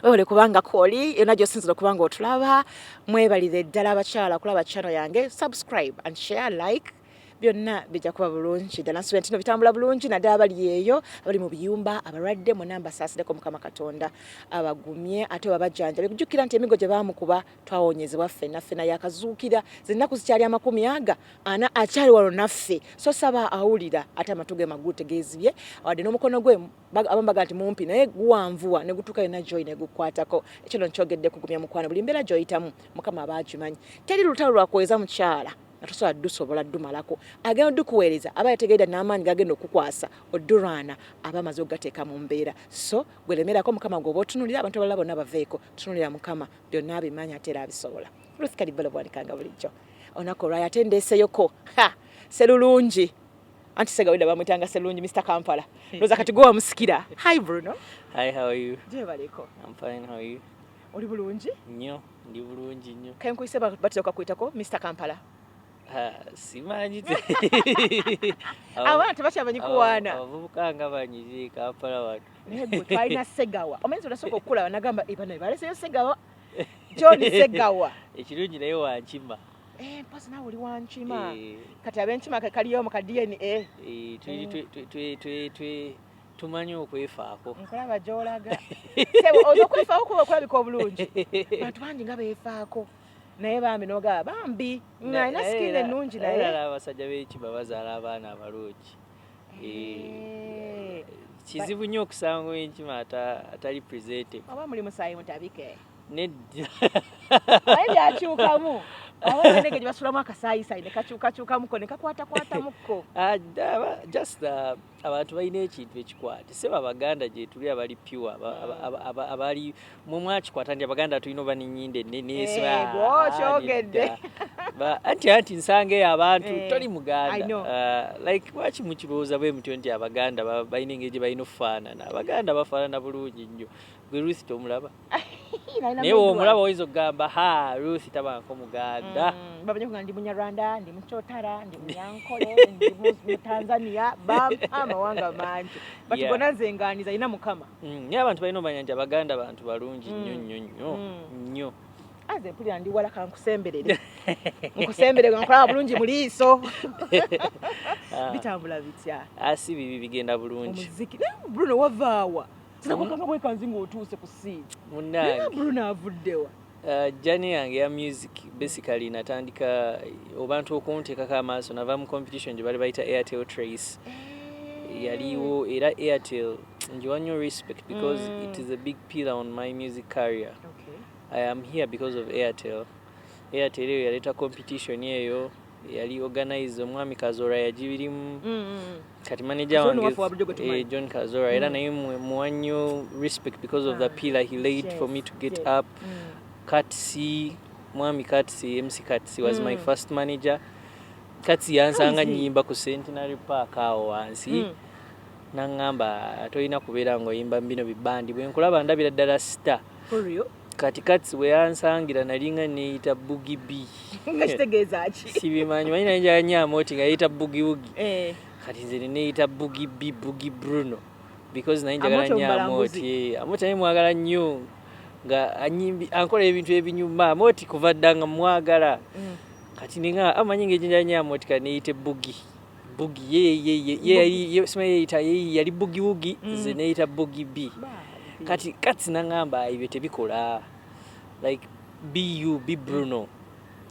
Webale kubanga kwoli yonna gy'osinzira okuba nga otulaba. Mwebalire ddala abakyala okulaba channel yange. Subscribe and share, like, byonna bijja kuba bulungi ddala. Nsuubira nti no bitambula bulungi, naddala abali eyo abali mu biyumba, abalwadde mwena mbasaasideko. Mukama Katonda abagumye ate babajjanjabe. Kujjukira nti emigo gye baamukuba twawonyezebwa ffenna ffenna. Yakazuukira, zennaku zikyali 40, akyali wano naffe. So saba awulira ate amatu ge magulu tegeezibye, wadde n'omukono gwe abamu baga nti mumpi naye guwanvuwa ne gutuuka yonna gy'oli ne gukwatako. Ekyo no nkyogedde kugumya mukwano. Buli mbeera gy'oyitamu, Mukama aba agimanyi. Teri lutalo lwakuweeza mukyala nga tosobola dusobola dumalako. Agenda odukuweereza aba yategeera n'amaanyi gagenda okukwasa odulwana, aba amaze okugateeka mu mbeera. So gwelemerako Mukama gweoba otunulira, abantu abalala bonna baveeko, tunulira Mukama, byonna abimanyi ate era abisobola. Ruth Kalibala bwanikanga bulijjo olunaku olwayo ate ndeeseyoko ha Serulungi, anti Segawida bamwitanga Serulungi, Mr Kampala. Ndowooza kati gwe wamusikira. Hi, Bruno. Hi, how are you? Gyebaleko. I'm fine, how are you? Oli bulungi? Nnyo, ndi bulungi nnyo. Kenkuyise batera okakuyitako Mr Kampala. Ah, simanyi. Abaana tebakyamanyi kuwaana. Abavubuka nga banyize Kampala wano. Naye gwe twalina Segawa, omanyi nasooka okukulaba nagamba ebana baleseyo Segawa, John Segawa. Ekirungi naye wankima. Eh, mpozi naawe oli wankima. Eh. Kati ab'enkima kaliyo mu ka DNA. Eh, tumanyi okwefaako. Nkulaba gy'olaga, sebo, oza okwefaako kuba okulabika obulungi. Bantu bangi nga beefaako, naye bambi nogaba bambi alina skin ennungi naye. Era abasajja b'enkima bazaala abaana abalungi. Eh, kizibu nnyo okusanga enkima atali presentable. Oba muli musaayi mutabike. Nedda. Naye byakyukamu, abaanege gye basulamu akasaayisayi ne kakyukakyukamuko ne kakwatakwatamuko. Ah, just abantu balina ekintu ekikwate seba. Abaganda gye tuli abali pure, abali mwe mwakikwata nti Abaganda tulina oba n'ennyindo ennene. Eh, bw'okyogedde. Anti nsanga eyo abantu toli I Muganda. know. Like lwaki mukirowooza bwe mutyo nti Abaganda balina engeri gye balina okufaanana? Abaganda bafaanana bulungi nnyo. Gwe Ruth tomulaba, naye bw'omulaba oyinza okugamba, "Ha, Ruth tabanko Muganda." Bamanyi kuga ndi Munyarwanda, ndi Mukyotara, ndi Munyankole, ndi mu Tanzania, bampa amawanga mangi, but gonna nze nganiza ina Mukama. Naye abantu balina omanya nti Abaganda bantu balungi nnyo nnyo nnyo nnyo. Aze mpulira ndi wala, kankusemberere, nkusemberere nkulaba bulungi mu liiso. Ah. Bitambula bitya? Ah, si bibi, bigenda bulungi. Omuziki naye, Bruno, wavaawa sinakukanga bwekanzi ng'otuuse ku scene. Naye Munnange, Bruno avuddewa? Journey yange ya music basically natandika obantu okunteekako amaaso, nava mu competition gye bali bayita Airtel Trace yaliwo. Era Airtel ngiwa nnyo respect because it is a big pillar on my music career. I am here because of Airtel. Airtel eyo yaleeta competition eyo yali organize omwami Kazora, yagibirimu. Kati manager Kazora wange waffe wa bulijjo gwe tumanyi. Eh, John Kazora, era naye muwa nnyo respect because of the pillar he laid for me to get up. Katsi, mwami Katsi, MC Katsi was my first manager. Katsi yansanga How is he? nyimba ku Centenary Park awo wansi, naŋŋamba, "Tolina kubeera ng'oyimba mu bino bibandi, bwe nkulaba ndabira ddala star." For real? Kati Katsi bwe yansangira nalinga neeyita Bugi B. Nga kitegeeza ki? Sibimanyi, manyi naye njala nnyo Amooti nga yeeyita Bugi Wugi. Eh. Kati nze neeyita Bugi B, Bugi Bruno, because naye njagala Amooti nnyo omubalambuzi. Amooti. Eh, Amooti naye mwagala nnyo nga anyimbi ankola ebintu ebinyuma. Amooti kuva dda nga mwagala. Kati ninga amanyi ng'ejinja nnyo Amooti, kati neeyite Bugi Bugi. Ye yali simanyi yeeyita ye yali Bugi Wugi, nze neeyita Bugi B. Bambi. Kati Katsi naŋŋamba, "Ebyo tebikola, like be you, be Bruno,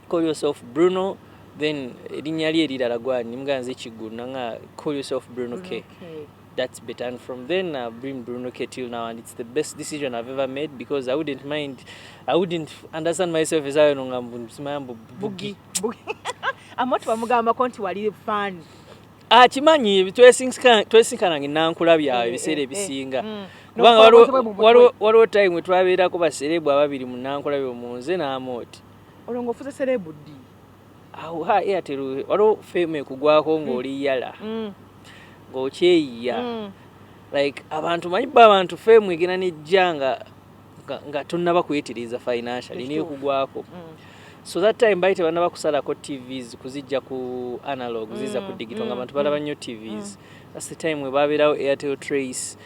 call yourself Bruno." Then erinnya lye erirala gwani nimugamba, "Nze Kigulu." Nanga, "Call yourself Bruno K." Okay. That's better. And from then I've been Bruno K till now, and it's the best decision I've ever made because I wouldn't mind, I wouldn't understand myself as I nga mbu simanya mbu Bugi. Bugi. Amooti wamugambako nti wali fan? Akimanyi, twesinkananga enankulabye awo ebiseera ebisinga, kubanga N'obukozi bwe mu mutwe. waliwo time we twabeerako ba celeb ababiri mu Nankulabye, mu nze n'Amooti. Olwo ng'ofuze celeb ddi? Awo ha Airtel waliwo fame ekugwako ng'oli yala, ng'okyeyiya. Like abantu manyi bo abantu fame egenda nejja nga tonnaba kwetereeza financially. Ekituufu. Nekugwako. So that time bali tebannaba kusalako TVs kuzijja ku analog ziza ku digital, nga abantu balaba nnyo TVs. That's the time we babeerawo Airtel Trace.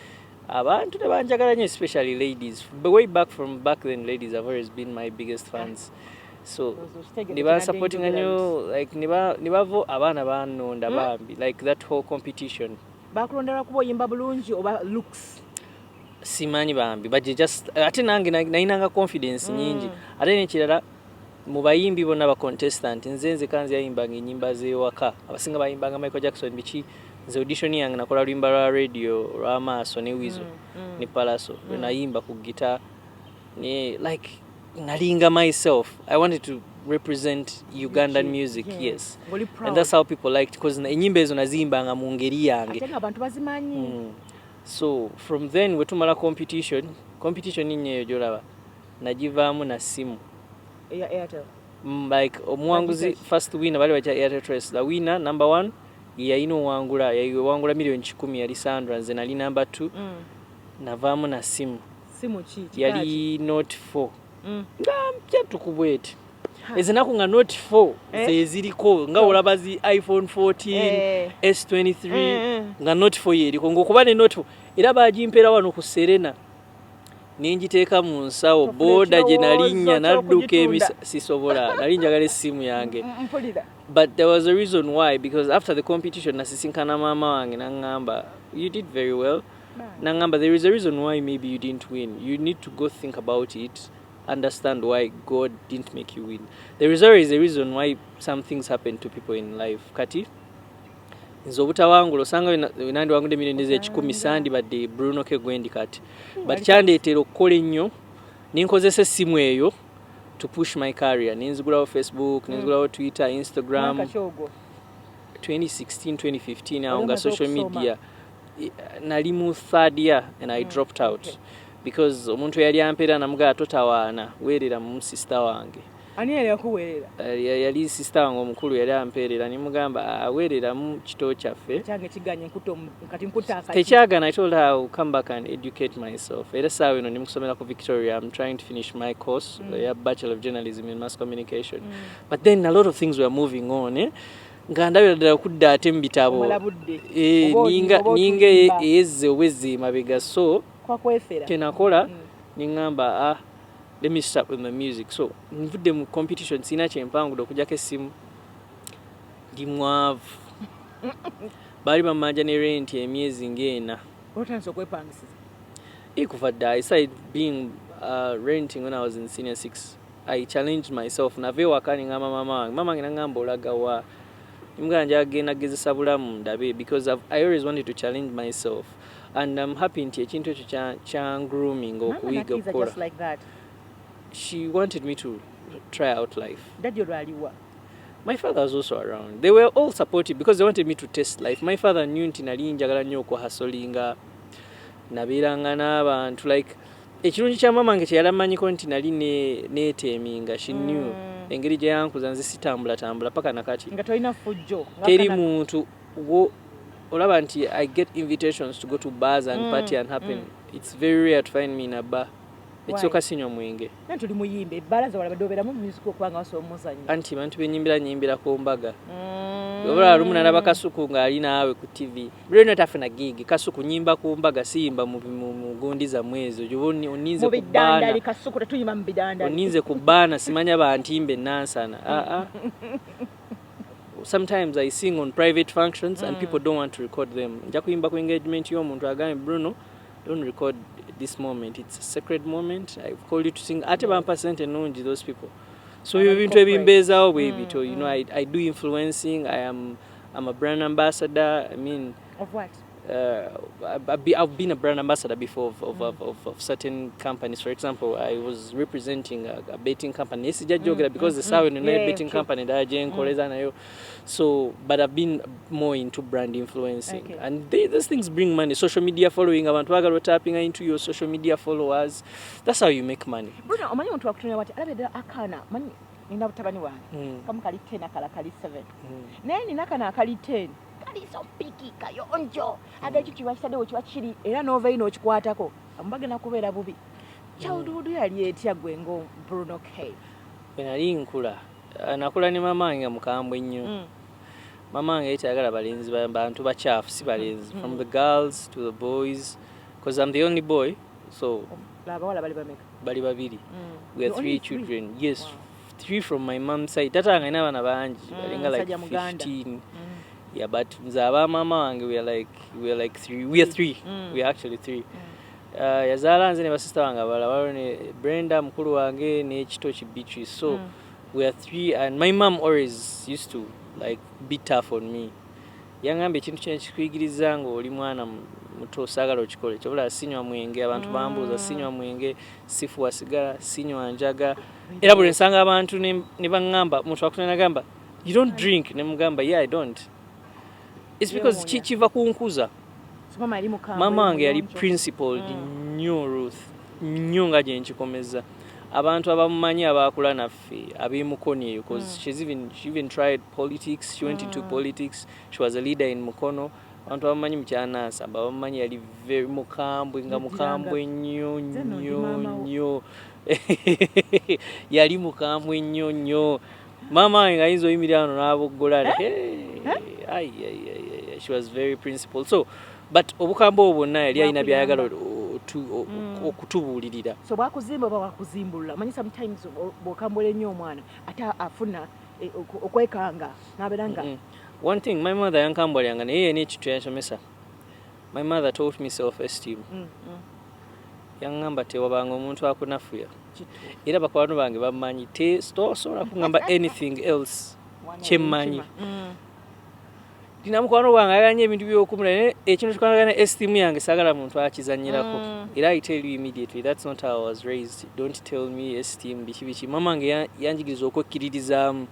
Abantu tebanjagala nnyo, especially ladies. But way back from back then, ladies have always been my biggest fans, so Okitegedde. Ne bansupportinga Kinadde. nnyo, like ne bavo abaana banonda bambi, like that whole competition. Bakulonda lwakuba oyimba bulungi oba looks? Simanyi bambi, but just ate nange nalinanga confidence nyingi. Ate nekirala, mu bayimbi bonna ba contestant, nze nzeka nze yayimbanga ennyimba z'ewaka. Abasinga bayimbanga Michael Jackson, biki. Nze audition yange nakola luyimba lwa radio lw'amaaso ne Wizo ne Palaso, lwe nayimba ku guitar ne like nalinga myself. I wanted to represent Ugandan music. Yes. Ng'oli proud. And that's how people liked, because ennyimba ezo naziyimbanga mu ngeri yange. Ate nga abantu bazimanyi. So from then wetumala competition ninnya eyo gyolaba nagivaamu na simu. Eya Airtel? Like omuwanguzi, Bagita ki? first winner bali bakya Airtel Trace, the winner number one yeyalina owangula, yawangula 100,000,000, yali Sandra. Nze nali number two. Navaamu na simu. Simu ki? Kika ki? Yali Note 4. Nga mpya tukubweti. Ha. Ezinaku nga Note 4 Eh? zeziriko nga olaba zi iPhone 14, S23, nga Note 4 yeriko, ngaokuba ne Note 4 era bagimpeera wano ku Serena, nengiteeka mu nsawo. Tofuna Booda gye ekirowoozo nalinnya nadduka ky'okugitunda. Emisa sisobola, nali njagala essimu yange. Mpulira. But there was a reason why, because after the competition nasisinkana maama wange, naŋŋamba, "You did very well." Naŋŋamba, "There is a reason why maybe you didn't win. You need to go think about it, understand why God didn't make you win. There is always a reason why some things happen to people in life." Kati nze obutawangula, osanga wenandiwangudde 100,000,000, sandibadde Bruno K gwendi kati. But kyandeetera okukola ennyo, ninkozesa essimu eyo to push my career, nenzigulawo Facebook, nenzigulawo Twitter, Instagram. Mwaka ki ogwo? 2016, 2015 awo Wali nga omaze social okusoma? media. Nali mu third year and I dropped out because omuntu eyali ampeera namugaa, "Totawaana, weerera mu sister wange." Ani yali akuweerera? Yali sister wange omukulu yali ampeerera, nimugamba, "Aweereramu kito kyaffe." Kyange kiganye, nkutta kati nkutta akaki. Tekyagana. I told her I will come back and educate myself. Era saawa eno ndi mukusomera ku Victoria. I'm trying to finish my course ya Bachelor of Journalism in Mass Communication. But then a lot of things were moving on, eh? Nga ndabira ddala kudda ate mu bitabo. Omala budde. Eh, Oba ninga oba ninga otuyimba. Eyezze obwezze emabega, so Kwakwefera. Kyenakola, niŋŋamba, "Ah, let me start with my music." So nvudde mu competition, sirina kyempangudde okujjako essimu, ndi mwavu, baali bammanja ne rent emyezi ng'ena. Otandise okwepangisiza? Kuva dda. I started being renting when I was in senior six. I challenged myself, nava ewaka neŋŋamba maama wange, maama wange naŋŋamba, "Olaga wa?" Nimugamba, "Njagenda gezesa bulamu ndabe," because I always wanted to challenge myself and I'm happy nti ekintu ekyo kya grooming Maama okuyiga nakkiriza okukola. just like that? She wanted me to try out life. Daddy olwaliwa? My father was also around. They were all supportive because they wanted me to test life. My father knew nti nali njagala nnyo okuhustlinga, nabeeranga n'abantu. Like ekirungi kya mama wange kyeyali amanyiko nti nali neeteeminga. She knew engeri gye yankuza, nze sitambulatambula paka nakati. Nga tolina fujjo nga Teri muntu wo olaba nti I get invitations to go to bars and party and happen. It's very rare to find me in a bar. Ekisooka, sinywa mwenge. Naye tuli muyimba, ebbaala zawala badde obeeramu music okuba nga wasobola omuzanyo. Anti bantu benyimbira, nyimbira ku mbaga. Obula lumu nalaba Kasuku ng'ali naawe ku TV. Lweno tafuna gig. Kasuku nyimba ku mbaga, siyimba mu gundi zammwe ezo. Gyoba oninze mu ku baana. Bidandali, Kasuku tetuyimba mu bidandali. Oninze ku baana, simanya bantimbe Nansana. Ah, ah. Sometimes I sing on private functions and people don't want to record them. Nja kuyimba ku engagement y'omuntu agambe, "Bruno, don't record this moment. It's a sacred moment. I've called you to sing." Ate bampa sente nnungi, those people. So ebyo bintu Corporate. ebimbeezaawo bwe bityo. I do influencing. I'm a brand ambassador. I mean, Of what? I've been a brand ambassador before of certain companies. For example, I was representing a betting company. Sijja jogera because the mm, nayo betting company ndala gye nkoleza nayo. So, but I've been more into brand influencing. And those things bring money. Social media following, abantu baagala tapping into your social media followers. That's how you make money. Bruno, omanyi omuntu wakutunira wati alabye ddala akaana, manyi nina butabani wange kamu kali 10, akala kali 7, naye nina kano akali 10, kali so picky, kayonjo, ate ekyo kiba kitaddewo kiba kiri era n'ova ino okikwatako amubagenda kubeera bubi. Childhood yali etya gwe ngo Bruno K? Bwe nali nkula, nakula ne mama wange nga mukambwe nnyo. Mama wange yali tayagala balenzi, bantu bakyafu, si balenzi, from the girls to the boys, Because I'm the only boy, so Abawala bali bameka? Bali babiri. We are You're three only children, yes. Wow. Three from my mom's side. Tata wange alina abaana bangi, balinga like Musajja Muganda. 15. Yeah, but nze abamaama wange, we are like three, we are three. We are actually three. Yazaala nze ne basista wange abalala, waliwo ne Brenda mukulu wange n'ekito ki Beatrice. So we are three, and my mom always used to like be tough on me. Yaŋŋamba ekintu kino kikuyigiriza ng'oli mwana muto, saagala okikole. Kyobula sinywa mwenge. Abantu bambuuza, sinywa mwenge, sifuwa sigala, sinywa njaga. Era buli nsanga abantu ne baŋŋamba, omuntu akutuna nagamba, "You don't drink?" Ne mugamba, "Yeah, I don't." It's because Yeewuunya. Kiva ku nkuza. So mama yali mukambwe, Maama wange yali muyonjo. principled nnyo, Ruth, nnyo nga gye nkikomeza. Abantu abamumanyi abaakula naffe ab'e Mukono eyo, because she even tried politics. She went into politics. She was a leader in Mukono. Abantu abamumanyi mu Kyanansamba bamumanyi, yali very mukambwe, nga Nojjiranga. mukambwe nnyo Nze nno ndi nnyo maama wo. nnyo. Yali mukambwe nnyo nnyo. Maama wange ng'ayinza oyimirira wano n'aboggola. Hey, ai, ai, ai, ai, she was very principled. So but obukambwe obwo bwonna yali alina byayagala okutubuulirira. So bwakuzimba oba bwakuzimbulula? Omanyi sometimes bw'okambula ennyo omwana ate afuna okwekanga n'abeera nga One thing my mother yankambwalyanga, naye yena ekintu yansomesa, my mother taught me self esteem. Yaŋŋamba tewabanga omuntu akunafuya. Kituufu. Era bakwano bange bamanyi, tosobola kuŋŋamba anything else Mwana kyemmanyi. w'enkima. Nina mukwano gwange ayagala nnyo ebintu byokumula, naye ekintu kikwatagana esteem yange saagala muntu akizanyirako. Era I tell you immediately, that's not how I was raised. Don't tell me esteem biki biki. Mama wange yanjigiriza okwekkiririzaamu.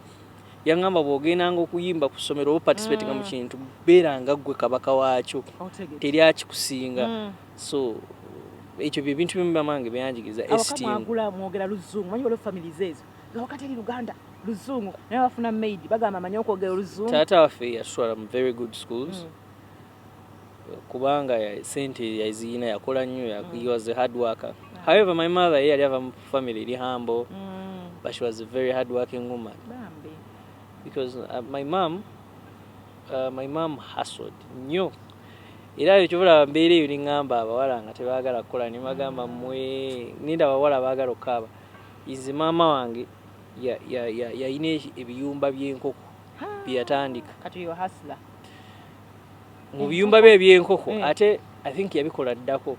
Yaŋŋamba bw'ogendanga okuyimba ku ssomero oba participatinga mu kintu, beeranga ggwe kabaka waakyo. Otegedde. Teri akikusinga. So ekyo bye bintu bimu mama wange byanjigiriza, Awaka esteem. mwagula mwogera Luzungu? Manyi waliwo families ezo nga wakati eri Luganda, Luzungu, naye bafuna maid bagamba amanyi okwogera Oluzungu. Taata waffe yatutwala mu very good schools kubanga sente yaziyina, yakola nnyo, he was a hard worker. However, my mother ye yali ava mu family eri humble, but she was a very hard working woman. Bambi. Because my mom hustled nnyo. Era ekyobulaba mbeera eyo neŋŋamba abawala nga tebaagala kukola, ne bagamba mmwe ninda abawala baagala okukaaba. Nze maama wange yalina ebiyumba by'enkoko bye yatandika. Kati yo hustler. Mu biyumba bye ebyenkoko, ate I think yabikola ddako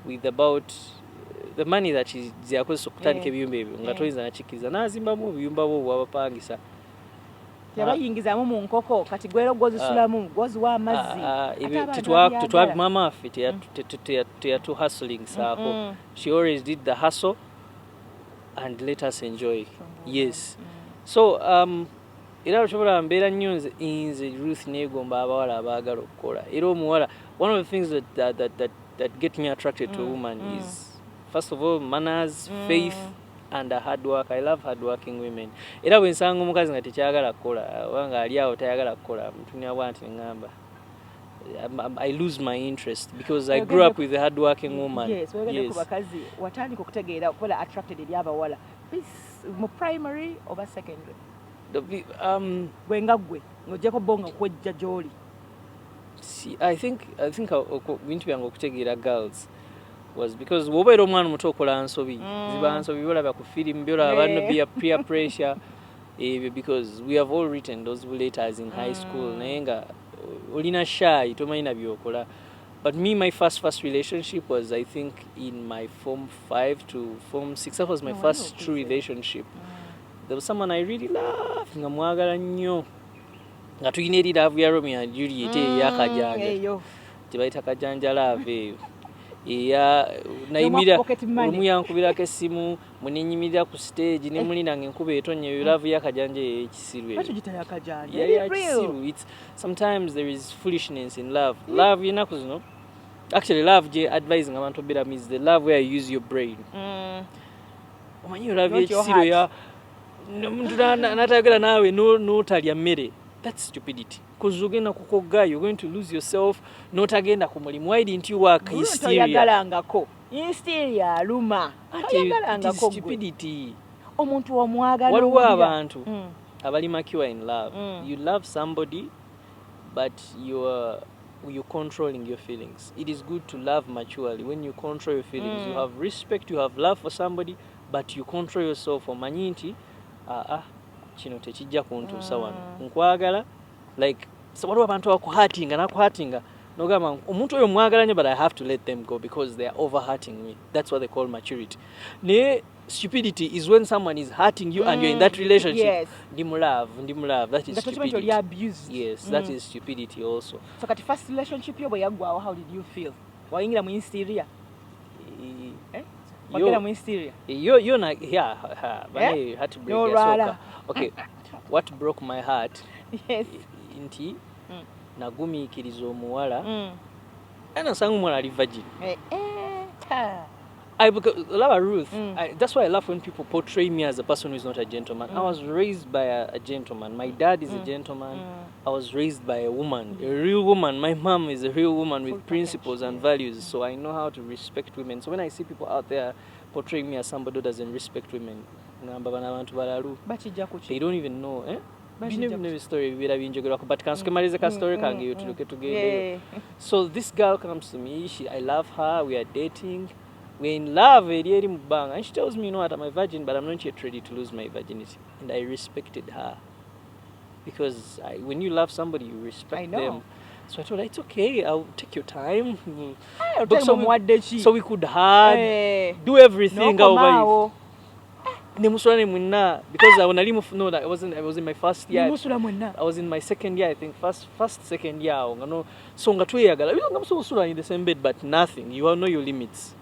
with about the money that yakozesa okutandika ebiyumba ebyo, nga toyinza nakikkiriza, n'azimbamu obuyumba bwe obwabapangisa. Yabayingizaamu mu nkoko, kati gwero gwozisulamu, gwoziwa amazzi. Ah, ah, Ate ebyo abantu babyagala. Maama waffe teyatuhustlingisaako. She always did the hustle and let us enjoy, yes. So era osobola mbeera nnyo nze Ruth neegomba abawala abaagala okukola. Era omuwala, one of the things that get me attracted to a woman is first of all manners, faith and a hard work. I love hard working women. Era bwe nsanga omukazi nga tekyagala kukola oba nga ali awo tayagala kukola, mutunira bwa nti neŋŋamba I lose my interest because I grew up with a hard working woman. Yes, wegende ku bakazi, watandika okutegeera okubeera attracted eri abawala mu primary oba secondary? Gwe nga ggwe ng'ogyeko bo nga kwejja gy'oli. See, I think bintu byange okutegeera girls was because bw'obeera omwana omuto okola nsobi, ziba nsobi, byolaba ku firimu, byolaba banno, peer pressure ebyo, because we have all written those letters in high school, naye nga olina shy, tomanyi na byokola. But me, my first relationship was, I think, in my form 5 to form 6. That was my No, first wali true okuze. relationship. There was someone I really loved, nga mwagala nnyo, nga tulina eri love ya Romeo and Juliet eyo eyakajanja Eyo. Gye bayita kajanja love eyo eya nayimirira pocket money. Olumu yankubirako essimu munenyimirira ku stage ne mulina nga enkuba etonnya. Eyo love yakajanja eyo ey'ekisiru eyo. Lwaki ogita yakajanja? Yali Eri real. yakisiru. It's sometimes there is foolishness in love. Love yenaku zino, actually love gye advising abantu obeeramu is the love where you use your brain. Omanyi love Not your y'ekisiru heart. ya omuntu n'atayogera naawe n'otalya mmere, that's stupidity, because ogenda kukogga, you're going to lose yourself n'otagenda ku mulimu. Why didn't you work? Bruno, Hysteria. toyagalangako, hysteria aluma. Ate it is Toyagalangako gwe stupidity. Omuntu omwagala Waliwo owulira. abantu abali mature in love. You love somebody, but you are You're controlling your feelings. It is good to love maturely. When you control your feelings, you have respect, you have love for somebody, but you control yourself. Omanyi nti aa, kino tekijja kuntuusa wano, nkwagala. Like, so waliwo abantu abakuhurtinga, nakuhurtinga, nogamba omuntu oyo mwagala nnyo, but I have to let them go because they are overhurting me. That's what they call maturity. Naye stupidity is when someone is hurting you and you're in that relationship. Ndi mu love, ndi mu love. That is Nga tokimanyi nti oli stupidity. abused. Yes, that is stupidity also. So kati first relationship yo bwe yaggwawo, how did you feel? Wayingira mu hysteria? Eh? Wagenda mu hysteria? Yo na, yeah, ha, bane, heartbreak N'olwala. yasooka. Okay, what broke my heart nti nagumiikiriza omuwala era nasanga omuwala ali virgin. Eh, eh, ta. Because, olaba Ruth, that's why I love when people portray me as a person who is not a gentleman. I was raised by a gentleman. My dad is a gentleman. I was raised by a woman, a real woman. My mom is a real woman with Full package, principles and values. So I know how to respect women. So when I see people out there portraying me as somebody who doesn't respect women, ngamba bano abantu balalu. Bakijja ku ki? They don't even know. Eh? Bakijja Bino ku bino story bibeera binjogerwako, but kansooke malize ka story kange yo, tulyoke tugendeyo. So this girl comes to me, I love her, we are dating, we're in love, eri eri mu bbanga. And she tells me, "You know what, I'm a virgin, but I'm not yet ready to lose my virginity." And I respected her. Because when you love somebody, you respect I know. Them. So I told her, "It's okay, I'll take your time." Eh, But omuwadde ki? So we could hug, Eh, do everything. N'okomaawo. Ne musula ne mwenna, because I nali no, I wasn't, I was in my first year. Nemusula mwenna. I was in my second year, I think, first second year awo, nga no, so nga tweyagala nga musobola in the same bed, but nothing, you all know your limits.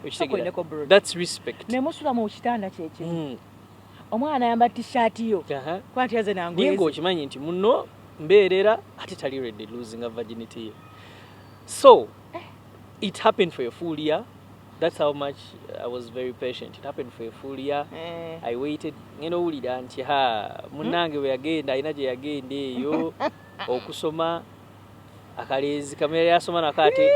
Okitegeera? Okolineko, bro. That's respect. Nemusula mu kitanda kyekimu? Omwana ayamba tishaati yo? Kuba nti yaze Naye nangwezi. Ng'okimanyi nti muno mbeerera ate tali ready losing a virginity ye. So it happened for a full year. That's how much I was very patient. It happened for a full year. Eh. I waited. Ngenda owulira nti ha, munnange bwe yagenda, alina gye yagenda eyo okusoma, akalenzi kamera yasoma nako ate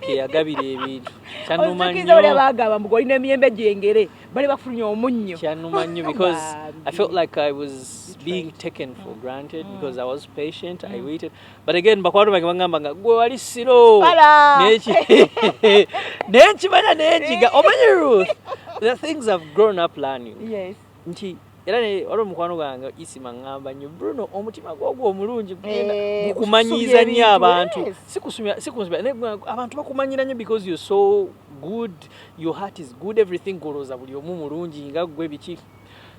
keyagabira ebintu. Kyannuma Ozikiriza bali nnyo. Abagamba mbu olina emiyembe gyengere, bali bakufunya omunnyo. Kyannuma nnyo because I felt Bambi. Like I was being taken for granted because I was patient, I waited. But again, bakwano bange bagamba nga gwe wali siro. Fala! Naye nkimanya nenjiga. Omanyi Ruth, the things I've grown up learning. Nti era ne waliwo mukwano gwange Isima ŋŋamba nnyo, "Bruno, omutima gwogwo omulungi gugenda Eh, gukumanyiiza gusubya nnyo ebintu, abantu." Si kusumya, naye abantu bakumanyira nnyo because you're so good, your heart is good, everything, golowooza buli omu mulungi nga ggwe biki.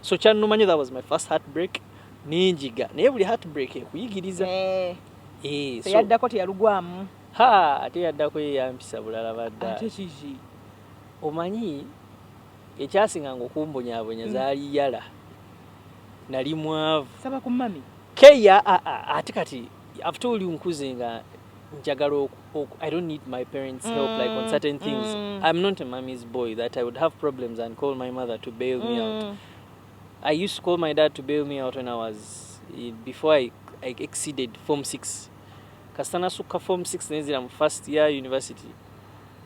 So kyannuma nnyo. That was my first heartbreak. Nenjiga, naye buli heartbreak ekuyigiriza. Eh, Eh, so teyaddako, teyalugwamu? Ha, ate yaddako ye yampisa bulala badda. Ate kiki? Omanyi ekyasinganga okumbonyaabonya zaali yala, nali mwavu. Saba ku mami. Keya ate kati I've told you, nkuze nga njagala I don't need my parents' help, like, on certain things. I'm not a mommy's boy that I would have problems and call my mother to bail me out. I used to call my dad to bail me out when I was before I exceeded form 6. Kasita nasukka form 6 nenzira mu first year university,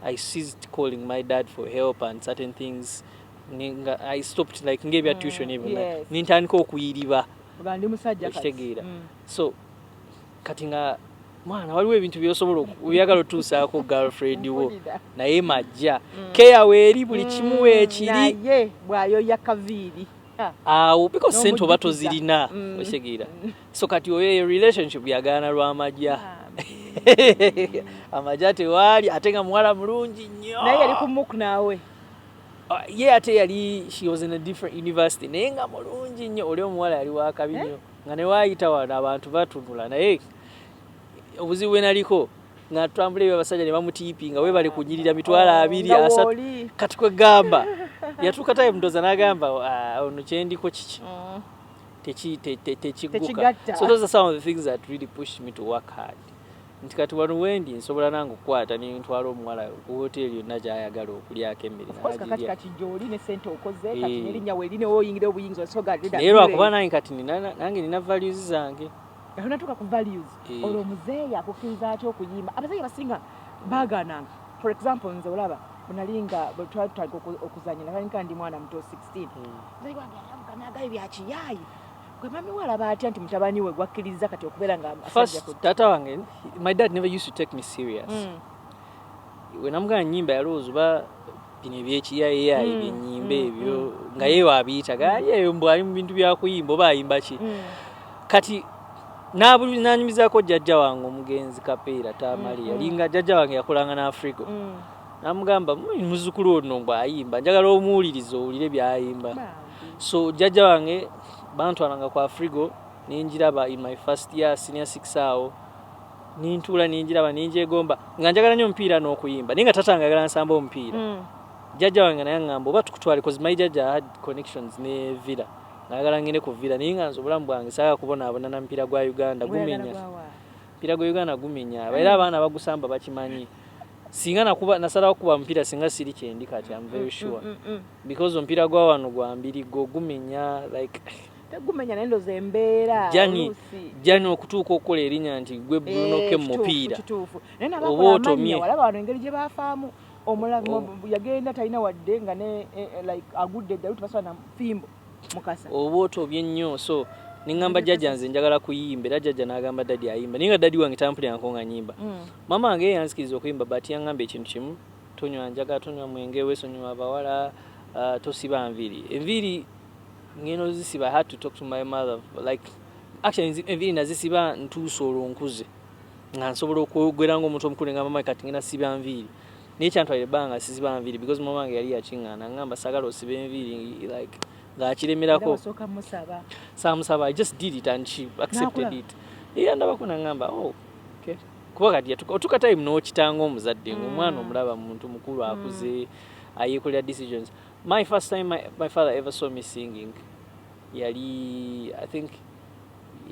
I ceased calling my dad for help and certain things. I stopped, like, ng'ebya tuition ebyo, nintandika okuyiriba. Nga ndi musajja kati. Okitegeera? So kati nga mwana, waliwo ebintu byosobola byagala otuusaako girlfriend wo, Mpulira. naye majja keya weeri, buli kimu weekiri. Naye bw'ayoya kaviiri. Ah. Awo because sente oba N'omujjukiza. tozirina. Okitegeera? So kati oyo eyo relationship yagaana lw'amajja. Amajja tewaali, ate nga muwala mulungi nnyo. Naye yali ku muku naawe? Ye ate yali, she was in a different university, naye nga mulungi nnyo. Oli omuwala yali wakabi nnyo, nga ne waayita wano abantu batunula. Naye obuzibu bwe naliko nga tutambula ebyo, abasajja ne bamutiipi nga webale kunyirira 20,000, Nga 30,000. wooli. Kati kwegamba yatuuka time ndoza n'agamba, "Ah, ono kyendiko kiki tekigguka." Tekigatta. So those are some of the things that really pushed me to work hard, nti kati wano wendi nsobola nange okukwata nentwala omuwala ku hoteri yonna gyayagala okulyako emmere Of course, kakati n'agirya. kati gy'oli ne sente okoze kati Eh. n'erinnya weeri newoyingira obuyinza osoga. Naye lwakuba nange kati nange nina values zange. Onatuuka ku values. Eh. Olwo omuzeeyi akukkiriza atya okuyimba? Abazeeyi abasinga baagaananga. For example, nze olaba bwenalinga bwe twali tutandika okuzannya, natandika ndi mwana muto 16. Muzeeyi wange yalabuka n'agaba byakiyaayi. Gwe mami walaba atya nti mutabani we gwakkiriza kati okubeera nga asajja First, ku tata wange, my dad never used to take me serious. We namugamba nyimba, yalowooza oba bino ebyekiyayiyayi byenyimba ebyo nga ye waabiyitaga yeyo mbu ali mu bintu byakuyimba oba ayimba ki. Kati nanyumizaako jjajja wange omugenzi Kapeera Tamali, yalinga jjajja wange, yakolanga n'Afrigo. Namugamba, "Muzzukulu ono mbw ayimba, njagala omuwulirize owulire byayimba." Bambi. So jjajja wange bantwalanga ku Afrigo nenjiraba in my first year senior six awo, nintuula ninjiraba ninjegomba nga njagala nnyo omupiira n'okuyimba, naye nga tata wange ayagala nsamba omupiira. Jjajja wange naye aŋŋamba oba tukutwale, cause my jjajja had connections ne Villa, ngayagala ngende ku Villa, naye nga nze obulamu bwange saagala kubonaabona na mupiira gwa Uganda. Gweyagala Gumenya. gwawa? Mupiira gwa Uganda gumenya, era abaana bagusamba bakimanyi. Singa nakuba nasalawo kuba mupiira, singa siri kyendi kati, I'm very sure, because omupiira gwa wano gwa mbirigo, gumenya like Tegumenya, naye ndowooza embeera Jani oluusi. jani okutuuka okukola erinnya nti gwe Bruno Eh, K mu kituufu, mupiira. Kituufu, naye Oba nabakola otomye. amannya, walaba wano engeri gye baafaamu omulabi yagenda talina wadde nga ne like agudde eddalu, tebasobola na fimbo mukasa. Oba otobye nnyo. So neŋŋamba jjajja nze njagala kuyimba, era jjajja n'agamba daddy ayimba, naye nga daddy wange tampulirangako nga nyimba. Mama wange ye yanzikiriza okuyimba, but yaŋŋamba ekintu kimu: tonywa njaga, tonywa mwenge, weesonyiwa abawala, tosiba nviiri. Enviiri ngenda ozisiba, I had to talk to my mother. Like actually enviiri nazisiba ntuuse olwo nkuze nga nsobola okwogera ngaomuntu omukulu, nga mama kati ngenda siba nviiri, naye kyantwalira ebbanga sisiba nviiri because mama wange yali yakiŋŋaana, ŋŋamba sagala osiba enviiri, like ng'akiremerako. Era wasooka musaba? Samusaba, I just did it and she accepted N'akulaba? it. Era ndabako naŋŋamba, "Oh, okay." Kuba kati otuuka time n'okitanga omuzadde ngaomwana omulaba muntu mukulu akuze ayekolera decisions. My first time my father ever saw me singing yali, I think,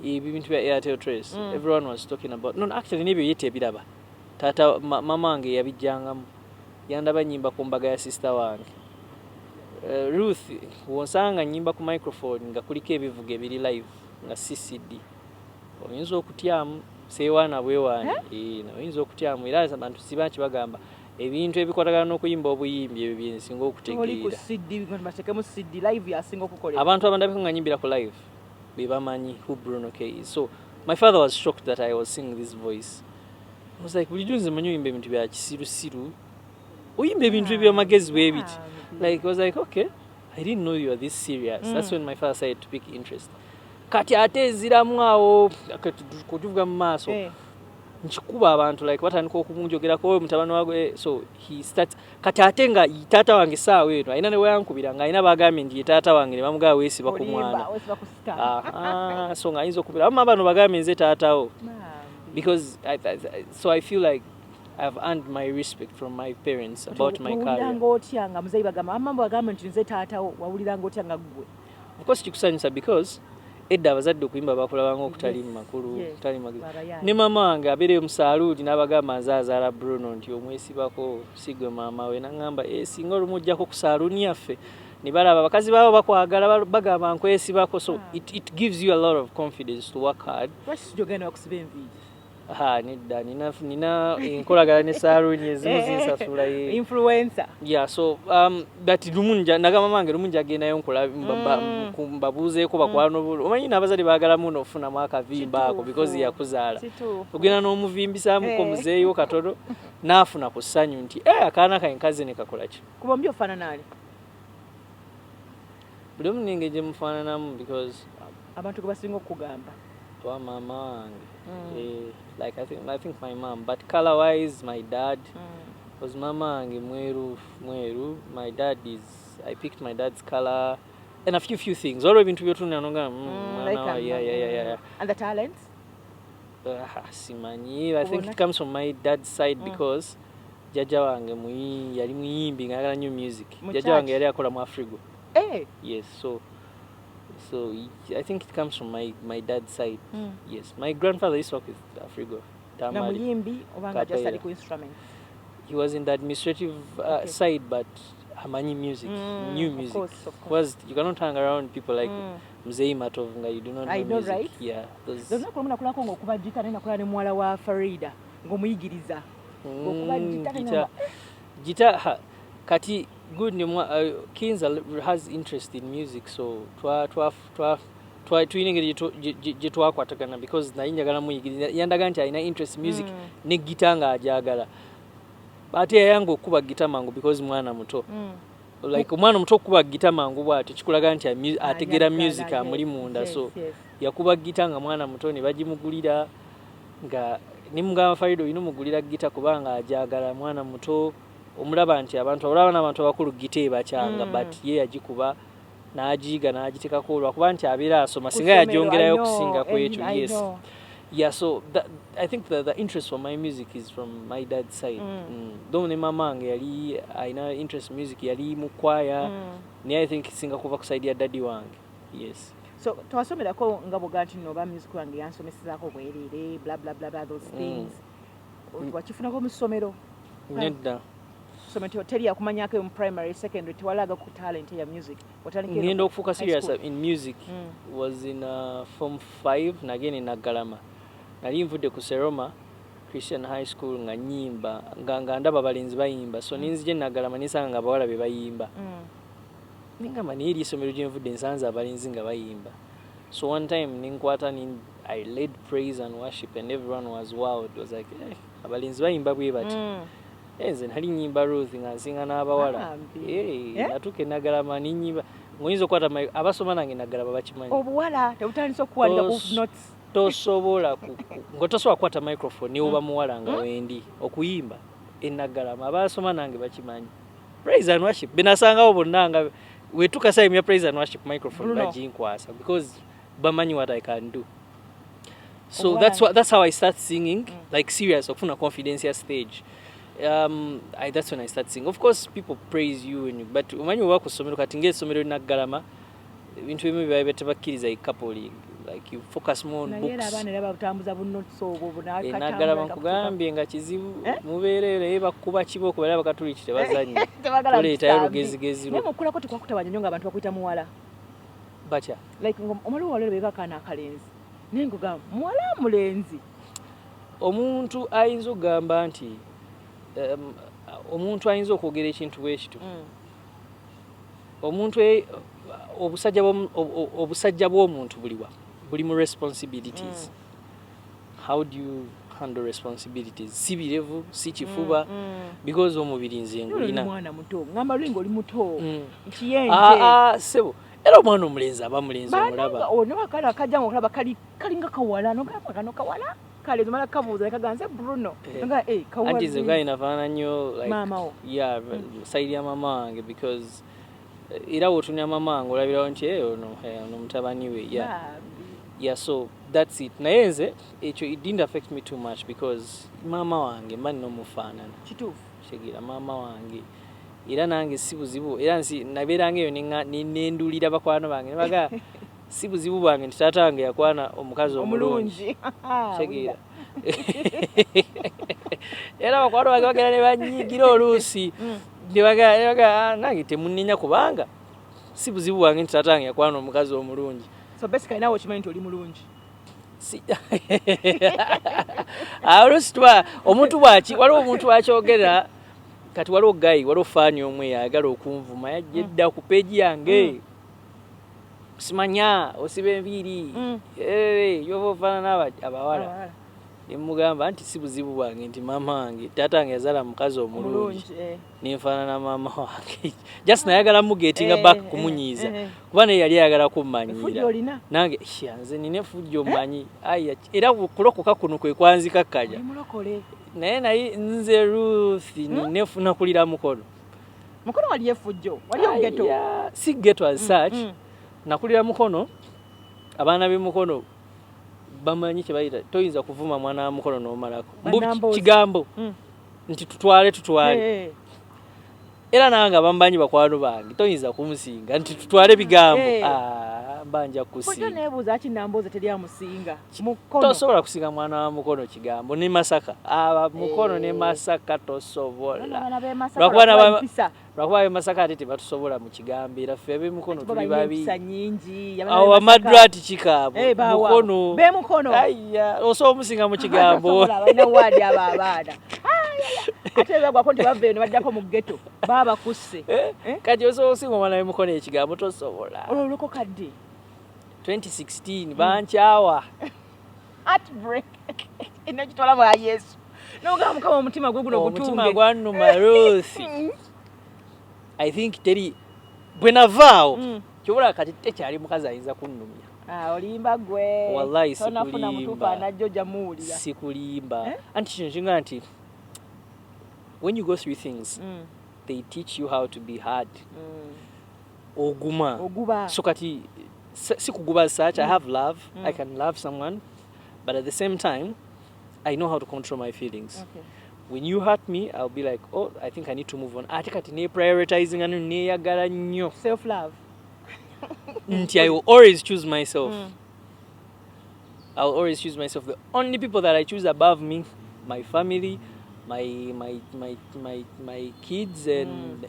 ebyo bintu bya Airtel Trace. Everyone was talking about, no, actually n'ebyo ye tebiraba taata. Mama wange yabijjangamu, yandaba nyimba ku mbaga ya sister wange. Ruth, wonsanga nyimba ku microphone nga kuliko ebivuga ebiri live nga ccd, oyinza okutyamu, seewaana bwewaana. Eh, oyinza okutyamu, era abantu siba kibagamba ebintu ebikwatagana n'okuyimba obuyimbi ebyo byensinga Oli ku okutegeera. CD, batekemu CD live yasinga okukolera. Abantu abandabiko nga nyimbira ku live be bamanyi who Bruno K is. So my father was shocked that I was singing this voice. I was like, bulijjo nze manyi oyimba ebintu bya kisirusiru, oyimba ebintu ebyamagezi bwe biti. Like I was like, okay, I didn't know you were this serious. That's when my father started to pick interest. Kati ate eziramu awo kutuvuga mu maaso, nkikuba abantu like batandika okunjogerako, "Oyo mutabani wagwe." So he starts. Kati ate nga taata wange saawa eno alina ne weyankubira nga alina bagambye nti ye taata wange, ne bamugaba weesiba ku Olimba, mwana. weesiba ku star. Aha, so nga ayinza okubira ama bano bagambye nze taatawo Bambi. because so I feel like I've earned my respect from my parents about my career. Wawuliranga otya nga muzeeyi bagamba, mama bagamba nti nze taatawo? Wawuliranga otya nga ggwe? Of course kikusanyusa, because edda abazadde okuyimba bakulabanga okutali makulu, okutali magezi. Babayaaye. Ne mama wange abeereyo mu saaluuni n'abagamba nze azaala Bruno, nti omwesibako si gwe maama we. Naŋŋamba, e, singa olumu ojjako ku saaluuni yaffe ne balaba abakazi baabo bakwagala, bagamba nkwesibako. So it gives you a lot of confidence to work hard. Lwaki sijogenda bakusiba enviiri? Ha, nedda, nina enkolagana ne saaluuni ezimu zinsasula ye. Influencer. Yeah, so but lumu nagamba mange lumu njagendayo nkola mbabuuzeeko bakwano bo. Omanyi n'abazadde baagalamu n'ofunamu akavimba ako because yakuzaala. Ogenda n'omuvimbisaamuko muzeeyo katono n'afuna ku ssanyu nti, "Eh, akaana kange kaze ne kakola ki." Kuba ombi ofaanana ali? Buli omu nengeri gye mufaananamu because Abantu gwe basinga okukugamba. Wa maama wange. Eh, like I think my mom, but color wise my dad, because mama wange mweru mweru, my dad is, I picked my dad's color and a few things, waliwo ebintu byotunula nogamba, mwana wa yeah. And the talents? Simanyi, I think Obona? it comes from my dad's side because jjajja wange yali muyimbi nga ayagala nnyo music. Mu Jjajja wange church? yali akola mu Afrigo. Eh. Yes, so I think it comes from my dad's side. Yes, my grandfather used to work with Afrigo Na Tamale. muyimbi oba nga just Kapeera. ali ku instrument? He was in the administrative side, but amanyi music, new music. Course, of course. Was you cannot hang around people like Mzee Matov nga you do not know I know, music. right? Yeah, those Olunaku lumu nakulako ng'okuba gita, naye nakola ne muwala wa Farida ng'omuyigiriza ng'okuba gita, ne Guitar, ngamba, guitar, ha, kati good ni Kinza has interest in music, so twa twa twa Tulina engeri gye twakwatagana because naye njagala muyigiriza, yandaga nti alina interest music ne gita ng'agyagala, ate yayanga okukuba gita mangu because mwana muto. Like omwana omuto okukuba gita mangu bw'atyo kikulaga nti ategeera Ayagala, music amuli munda. So yakuba gita nga mwana muto ne bagimugulira, nga nimugamba, "Farido, olina omugulira gita kubanga agyagala, mwana muto." Omulaba nti abantu olaba n'abantu abakulu gita ebakyanga, but ye yagikuba n'agiyiga n'agitekako olwakuba nti abeera asoma, singa yagyongerayo okusinga ku ekyo. Yes, yeah, so that, I think the interest for my music is from my dad's side. Though ne mama wange yali alina interest music, yali mu kwaya, naye I think singa kuva ku side ya daddy wange, yes. So twasomerako nga bwoga nti no, oba music wange yansomesezaako bwereere, bla bla bla bla, those things. Wakifunako mu ssomero? Nedda. Ssomero teri yakumanyako mu primary, secondary, tewalaga ku talent ya music? Watandika eno Ngenda ku okufuuka high serious school? in music was in form 5. Nagenda e Naggalama, nali nvudde ku Seroma Christian High School nga nyimba, nga ndaba abalenzi bayimba, so ninzija e Naggalama nisanga nga abawala be bayimba. Ningamba, naye eri essomero gyenvudde nsanze abalenzi nga bayimba. So one time ninkwata I led praise and worship and everyone was wowed, was like, "Eh, abalenzi bayimba bwe bati?" Eh, nze nali nyimba Ruth nga nsinga n'abawala. Bambi. Eh, Eh? natuuka e Naggalama ninyimba ngoyinza okukwata abasoma nange Naggalama bakimanyi. Obuwala tebutandise okuwandika ku notes. Tosobola nga tosobola kukwata microphone niwoba muwala nga wendi okuyimba enaggalama. Abasoma nange bakimanyi, praise and worship benasangawo bonna nga wetuka time ya praise and worship, microphone Bruno. baginkwasa because bamanyi what I can do. So Obuwala. that's how I start singing, like serious, okufuna confidence ya stage. That's when I start singing. Of course people praise you when you, but omanyi oba ku ssomero kati ng'essomero Naggalama ebintu ebimu biba tebakkiriza, coupling, like you focus more on Naye era books. abaana era batambuza bu notes obwo. Naggalama nkugambye nga kizibu. Eh? Mubeereyo naye bakuba kibooko, bali abakatuliki tebazannya, toleetayo lugezigezi Naye lwo. mukulako tekwakutabanya nnyo ng'abantu bakuyita muwala? Batya? Like omala owala olabeka akaana akalenzi, naye ngogamba muwala mulenzi. Omuntu ayinza okugamba nti omuntu ayinza okwogera ekintu bwe kityo, omuntu obusajja bw'omuntu buliwa? Buli mu responsibilities. How do you handle responsibilities? Si birevu, si kifuba, because omubiri nze Oli ngulina. mwana muto, ngamba luli ngaoli muto. Nkiyenje. Ah, ah, sebo, era omwana omulenzi aba mulenzi, omulaba. Ono akaana akajja nga okulaba kalinga kawala, nogamba kano kawala kalenzi, omala kabuuza nekaganze Bruno. Eh. Nga eh, kawala. Anti nze gaali nafaanana nnyo like, Maama wo. Yeah, side ya mama wange, because era wotunira mama wange olabirawo nti "Eh, ono ono mutabani we." Yeah. Bambi. Yeah, so that's it. Naye nze ekyo it didn't affect me too much because maama wange mba nina omufaanana. Kituufu. Kitegeera, maama wange era nange si buzibu, era nsi nabeeranga eyo nendulira bakwano bange nebaga si buzibu bwange nti taata wange yakwana omukazi omulungi. Omulungi. Kitegeera, era bakwano bange bagenda ne banyiigira oluusi ne baga, "Ah, nange temunninya kubanga si buzibu bwange nti taata wange yakwana omukazi omulungi." So basically nawe okimanyi nti oli mulungi. Ah, oluusi tuba omuntu bwaki, waliwo omuntu bwakyogerera kati, waliwo guy, waliwo fan omu eyagala okunvuma, yajja edda ku page yange, simanya osiba enviiri, Eh, yoba ofaanana abawala. Abawala. Nemugamba nti si buzibu bwange nti maama wange, taata wange yazaala mukazi omulungi, Omulungi, eh. nenfaanana maama wange. Just nayagala mugetinga Eh, back, eh, kumunyiiza, eh. kuba naye yali ayagala Efujjo kummanyiira. olina? Nange ya, nze nina efujjo mmanyi. Aya, era kulokoka kuno kwe kwanzikakkanya. Oli mulokole? Naye nze Ruth nina nakulira Mukono. Mukono wali efujjo, wali ogeto? Aya, si ghetto as such. Nakulira Mukono, abaana b'emukono bamanyi kyebayita toyinza kuvuma mwana wa Mukono n'omalako. Mbu Bannamboozi. kigambo nti tutwale tutwale. Era nange abambanyi bakwano bange toyinza kumusinga nti tutwale bigambo. Ah, mbanja Fujjo kusinga. neebuuza aki Nambooze teri amusinga Mukono. Tosobola kusinga mwana wa Mukono kigambo ne Masaka, aba Mukono ne Masaka tosobola. Abaana b'e Masaka Lwakuba lwakuba empisa. Lwakuba ab'e Masaka ate tebatusobola mu kigambo, era ffe ab'emukono Bo tuli balina babi. empisa nnyingi. Abaana Awo b'e Masaka. amadrati kikaabwe. Eh, bawa. Mukono. B'e Mukono. Aya, osobola omusinga mu kigambo? Tosobola, balina waadi abo abaana. Ate bagwako nti bava eno baddako mu ghetto, baba bakusse. Eh? Eh? Kati osobola osinga omwana w'emukono ekigambo? Tosobola. Olwo olokoka ddi? 2016 bankyawa. Heartbreak enekitwala bwa Yesu, nogamba Mukama omutima gwe guno Omutima gutunge. Gwannuma, Ruth. I think teri bwe navaawo kyobula kati tekyali mukazi ayinza kunnumya. Ah, olimba gwe. Wallahi Tonafuna sikulimba. mutuufu anajja ojja muwulira. Sikulimba. Eh? Anti kino kinga nti when you go through things, they teach you how to be hard. Oguma. Oguba. So kati si kuguba as such. I have love. I can love someone, but at the same time I know how to control my feelings. When you hurt me, I'll be like, "Oh, I think I need to move on." Ate kati ne prioritizing ano, neyagala nnyo Self love. Nti I will always choose myself. I'll always choose myself. The only people that I choose above me, my family, my kids, and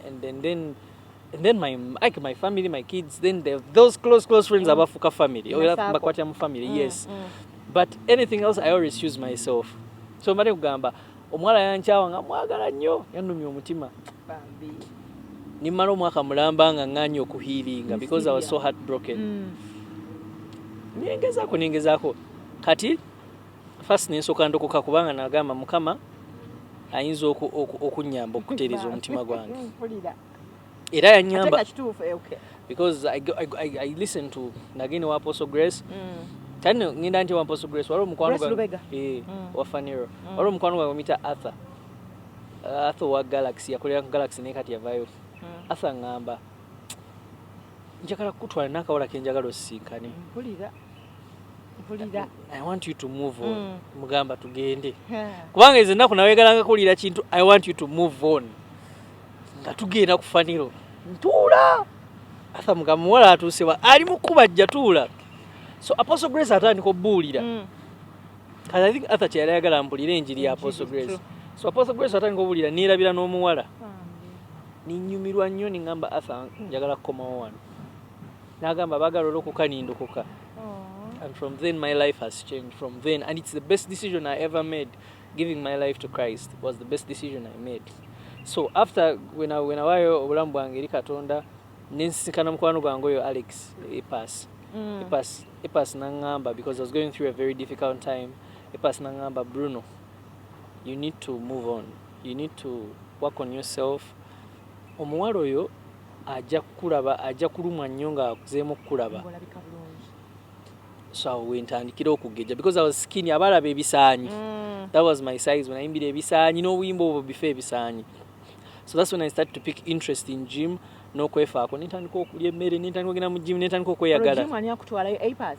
then my, like, my family, my kids, then those close close friends, abafuka family. Nasako. Bakwatira mu family, yes. But anything else, I always choose myself. So mbadde kugamba omuwala yankyawa nga mwagala nnyo, yannumya omutima. Bambi. Nimala omwaka mulamba nga ŋŋaanye okuhealinga because I was so heartbroken. Nengezaako, nengezaako. Kati first nensooka ndokoka kubanga nagamba Mukama ayinza okunnyamba okutereeza omutima gwange. Mpulira. Era Ate yanyamba nga kituufu, eh, okay. Because I listen to, nagenda wa Apostle Grace. Kati nno ngenda nti wa Apostle Grace waliwo omukwano Grace Lubega. Eh, wa Faniro. Waliwo omukwano gwange bamuyita Arthur. Arthur wa Galaxy, yakolera ku Galaxy naye kati yavaayo. Arthur ŋŋamba, "Njagala kukutwala n'akawala ke njagala osisinkane." Mpulira, mpulira. "I want you to move on." Mugamba tugende Ha. kubanga ezo ennaku nawegalanga kuwulira kintu, "I want you to move on." Nga tugenda ku Faniro, ntuula, Arthur mugamba, "Muwala atuusewa ali mu kubajja, tuula." So Apostle Grace atandika obuulira. Kati I think Arthur kyeyali ayagala mpulire enjiri ya Apostle Enjiri, Grace. True. So Apostle Grace atandika obuulira, neerabira n'omuwala. Bambi. Ninyumirwa nnyo, niŋŋamba, "Arthur, njagala kukomawo wano." N'agamba, "Baagala olokoka." Nindokoka. Aw. And from then my life has changed from then, and it's the best decision I ever made. Giving my life to Christ was the best decision I made. So after when awaayo obulamu bwange eri Katonda, nensisinkana mukwano gwange oyo Alex Epas. Epas naŋŋamba, because I was going through a very difficult time, Epas naŋŋamba, "Bruno, you need to move on. You need to work on yourself. Omuwala oyo ajja kukulaba, ajja kulumwa nnyo ng'akuzeemu okukulaba." Ng'olabika bulungi. So awo wentandikira okugeja because I was skinny. Abalaba ebisaanyi, that was my size when ayimbira ebisaanyi n'obuyimba obwo bifo ebisaanyi. So that's when I started to pick interest in gym n'okwefaako. Nentandika okulya emmere, nentandika okugenda mu gym, nentandika okweyagala. Gym ani akutwalayo? Apas?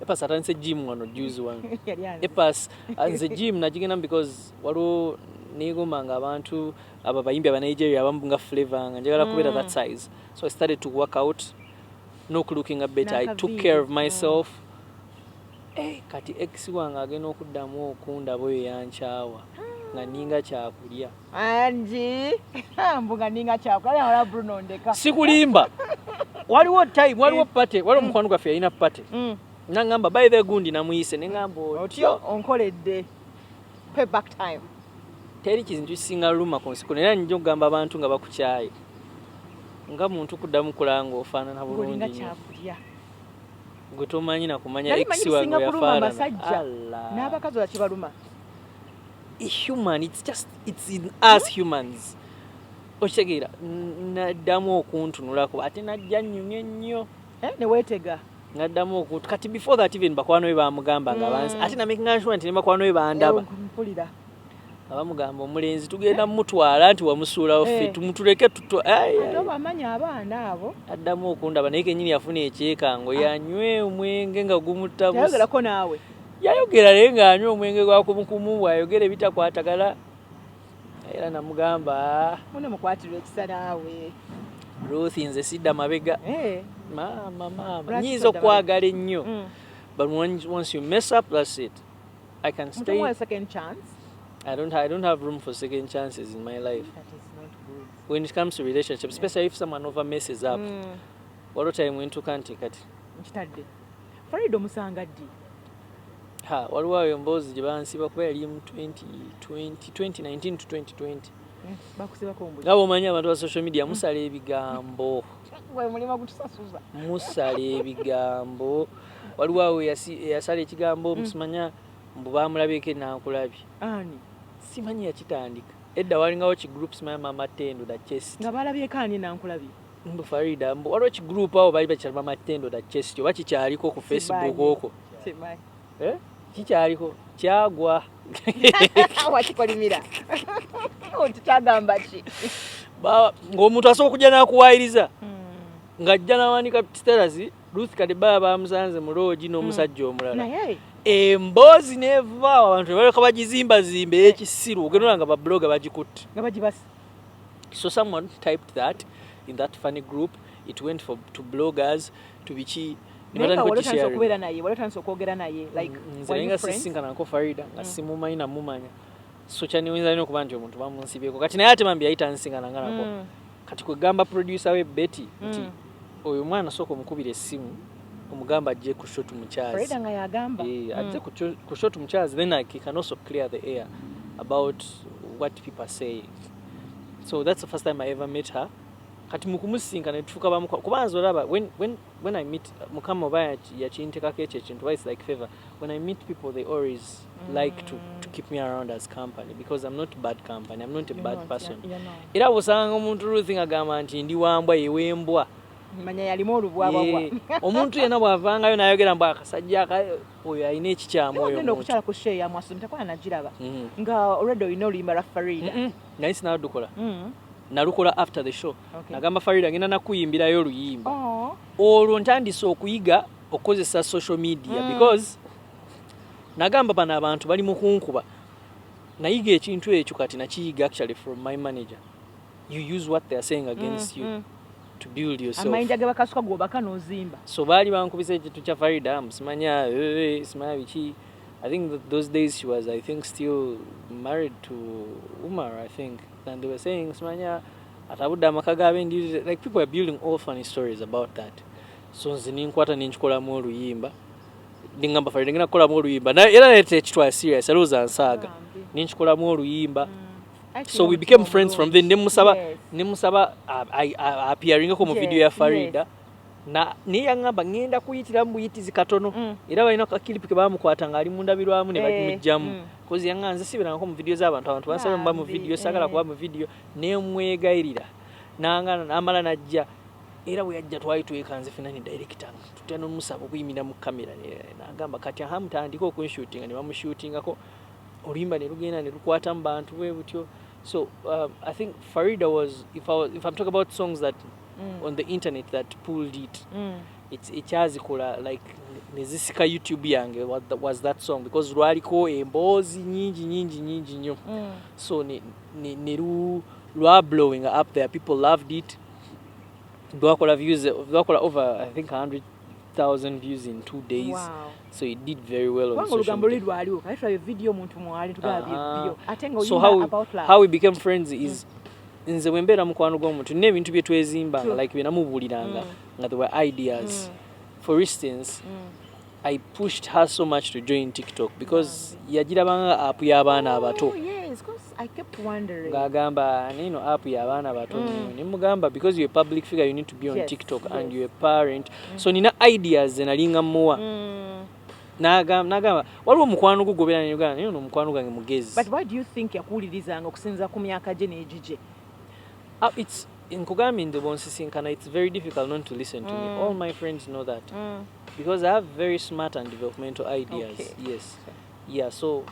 Epas atandise gym wano juzi wano. Yali anze. Epas, nze gym nagigendamu because waliwo neegombanga abantu abo abayimbi aba Nigeria abamu nga Flavour, nga njagala kubeera that size. So I started to work out n'okulookinga better. I took N'akaviiri. care of myself. Eh, kati ex wange agenda okuddamu okundaba oyo yankyawa nga ninga kyakulya. Angi mbu nga ninga kyakulya wala Bruno ndeka. Sikulimba, waliwo time, waliwo party, waliwo mukwano gwaffe yalina party. Nangamba, "By the gundi namuyise." Neŋŋamba, otyo "Otyo." Onkoledde payback time. Teri kintu kisinga luma ku nsi kuno, era njija okugamba abantu nga bakukyaye nga muntu kuddamu kulaba ng'ofaanana Ng'olinga bulungi nnyo. Kyakulya. Gwe tomanyi nakumanya Nali ex manyi wange bisinga kuluma yafaanana. basajja. Allah. N'abakazi ola kibaluma. Human, it's just, it's in us humans, okitegeera? Naddamu okuntunulako ate najja nnyumye nnyo. Eh, ne weetega. Naddamu okuntu kati before that even bakwano be bamugamba nga bansi ate namakinga sure nti ne bakwano be bandaba. Eh, mpulira. Nga bamugamba, "Omulenzi tugenda mutwala nti wamusuulawo ffe." Eh. Tumutuleke tutu. Ai, Ate ai. obamanyi abaana abo. Addamu okundaba naye kenyini yafuna ekyekango, yanywe omwenge nga gumutabusa. Tayogerako naawe? Yayogera naye ng'anywa omwenge gwa kumukumu, bw'ayogera ebitakwatagala, era namugamba, "Ah, Mune mukwatirwa ekisa naawe. Ruth, nze sidda mabega." Eh. Maama, maama, Lwaki nyinza todda okwagala ennyo, but once you mess up, that's it. I can stay Mutumuwa second chance. I don't have room for second chances in my life That is not good. when it comes to relationships, especially if someone over messes up. Waliwo time wentuuka nti kati Nkitadde. Farida omusanga ddi? Ha, waliwo ayo emboozi gye bansiba kuba yali mu 2020, 2019 to 2020. Bakusibako mbu Nga bwomanyi abantu ba social media musala ebigambo. Gwe mulimu gutusasuza. Musala ebigambo. Waliwo awo eyasala ekigambo, musimanya mbu bamulabyeko enankulabye. Ani? Simanyi yakitandika edda. Walingawo ki group, simanya Mama Tendo the Chest. Nga balabyeko ani nankulabye? Mbu Farida, mbu waliwo ki group awo bali bakyala Mama Tendo the Chest, oba kikyaliko ku Facebook? Simanyi. Okwo. Simanyi. Eh? Kikyaliko, kyagwa. Wakikolimira nti kyagamba ki? Ng'omuntu asobola okujja n'akuwaayiriza, ng'ajja n'awanika status, Ruth Kadebaya bamusanze mu loogi n'omusajja omulala. Naye Emboozi nevaawo, abantu ne baleka bagizimbazimba ey'ekisiru, ogenda nga babloga bagikutte. Nga bagibasa. So someone typed that in that funny group, it went for to bloggers, to biki, ne Naye nga batandika wali otandise okukisharinga. okubeera naye, wali otandise okwogera naye, like, Nze were naye you nga friends? sisinkanako Farida, nga simumanyi namumanya, so kyaniwinza nyo okuba nti omuntu bamunsibyeko kati, naye ate bambi yali tansinkananga nako. Kati kwegamba producer we Betty nti oyo omwana sooka omukubira essimu, omugamba ajje ku show tumukyazi. Farida nga yagamba. Eh, ajje ku show tumukyazi, then like, he can also clear the air about what people are saying. So that's the first time I ever met her. Kati mukumusisinkana netufuuka bamukwano, kuba nze olaba when I meet, Mukama oba yakintekako ekyo ekintu, oba it's like favor, when I meet people they always like to keep me around as company, because I'm not bad company, I'm not a You're bad not, person. You're not. Era bwosanga omuntu Ruth ngagamba nti ndi wambwa, yewembwa. Manya yalimu olubwabwabwa. Eh, omuntu yenna bw'avangayo n'ayogera mbu akasajja oyo alina ekikyamu, oyo Ogenda omuntu. okukyala ku show eya Mwasu, ntakola nagiraba nga already olina oluyimba lwa Farida. Naye sinalukola. Nalukola after the show. Nagamba Farida ngenda nakuyimbirayo oluyimba. Oh. Olwo ntandise okuyiga okukozesa social media, because nagamba bano abantu bali mu kunkuba. Nayiga ekintu ekyo, kati nakiyiga actually from my manager: you use what they are saying against you to build yourself. Amayinja ge bakasuka gwobaka n'ozimba. So baali bankubisa ekintu kya Farida, simanya simanya biki. I think that those days she was, I think, still married to Umar, I think, and they were saying simanya atabudde amaka g'abendi, like people are building all funny stories about that. So nze ninkwata nenkikolamu oluyimba, ningamba Farida ngenda kukolamu oluyimba. Era naye tekitwala serious, alowooza nsaaga. Bambi. Nenkikolamu oluyimba. So we became friends from then. Nemusaba nemusaba appearingeko mu video ya Farida, na naye yaŋŋamba ŋŋenda kuyitira mu buyitizi katono. Era balina kakilipu ke bamukwata ng'ali mu ndabirwamu ne bamuggyamu. Kozi yaŋŋamba nze sibeerangako mu video z'abantu, abantu bansaba muba mu Bambi, video, saagala kuba mu video, nemwegayirira nangana n'amala najja. Era bwe yajja twali twekanze fena ne director, tutya nomusaba okuyimirira mu kamera. N'agamba kati aha mutandike okunshutinga, ne bamushutingako oluyimba ne lugenda ne lukwata mu bantu bwe butyo. So I think Farida was, if I'm talking about songs that on the internet that pulled it, it's ekyazikola like nezisika YouTube yange was that song, because lwaliko emboozi nyingi nyingi nyingi nnyo. So ne lwa blowing up there, people loved it. Lwakola views, lwakola over, I think, 100,000 views in 2 days. So it did very well on Kubanga social olugambo luli media. lwaliwo, kale tulabye video omuntu mwali tugaba byebyo, ate nga So oyimba how, about love. how we became friends is nze bwe mbeera mukwano gw'omuntu, nina ebintu bye twezimbanga, like bye namubuuliranga nga there were ideas. For instance, I pushed her so much to join TikTok because yagirabanga app y'abaana abato. Oh, yes, 'cause I kept wondering. Ng'agamba nino app y'abaana bato nnyo, ne mugamba because you're a public figure, you need to be on TikTok and you're a parent. So nina ideas ze nalinga muwa. N'agamba waliwo omukwano gwo gobeera ne Uganda, naye ono omukwano gwange mugezi. But why do you think yakuwulirizanga okusinziira ku myaka gye n'egigye? Ah, it's nkugambye nze bwonsisinkana, it's very difficult not to listen to me. All my friends know that, because I have very smart and developmental ideas. Yes, yeah. So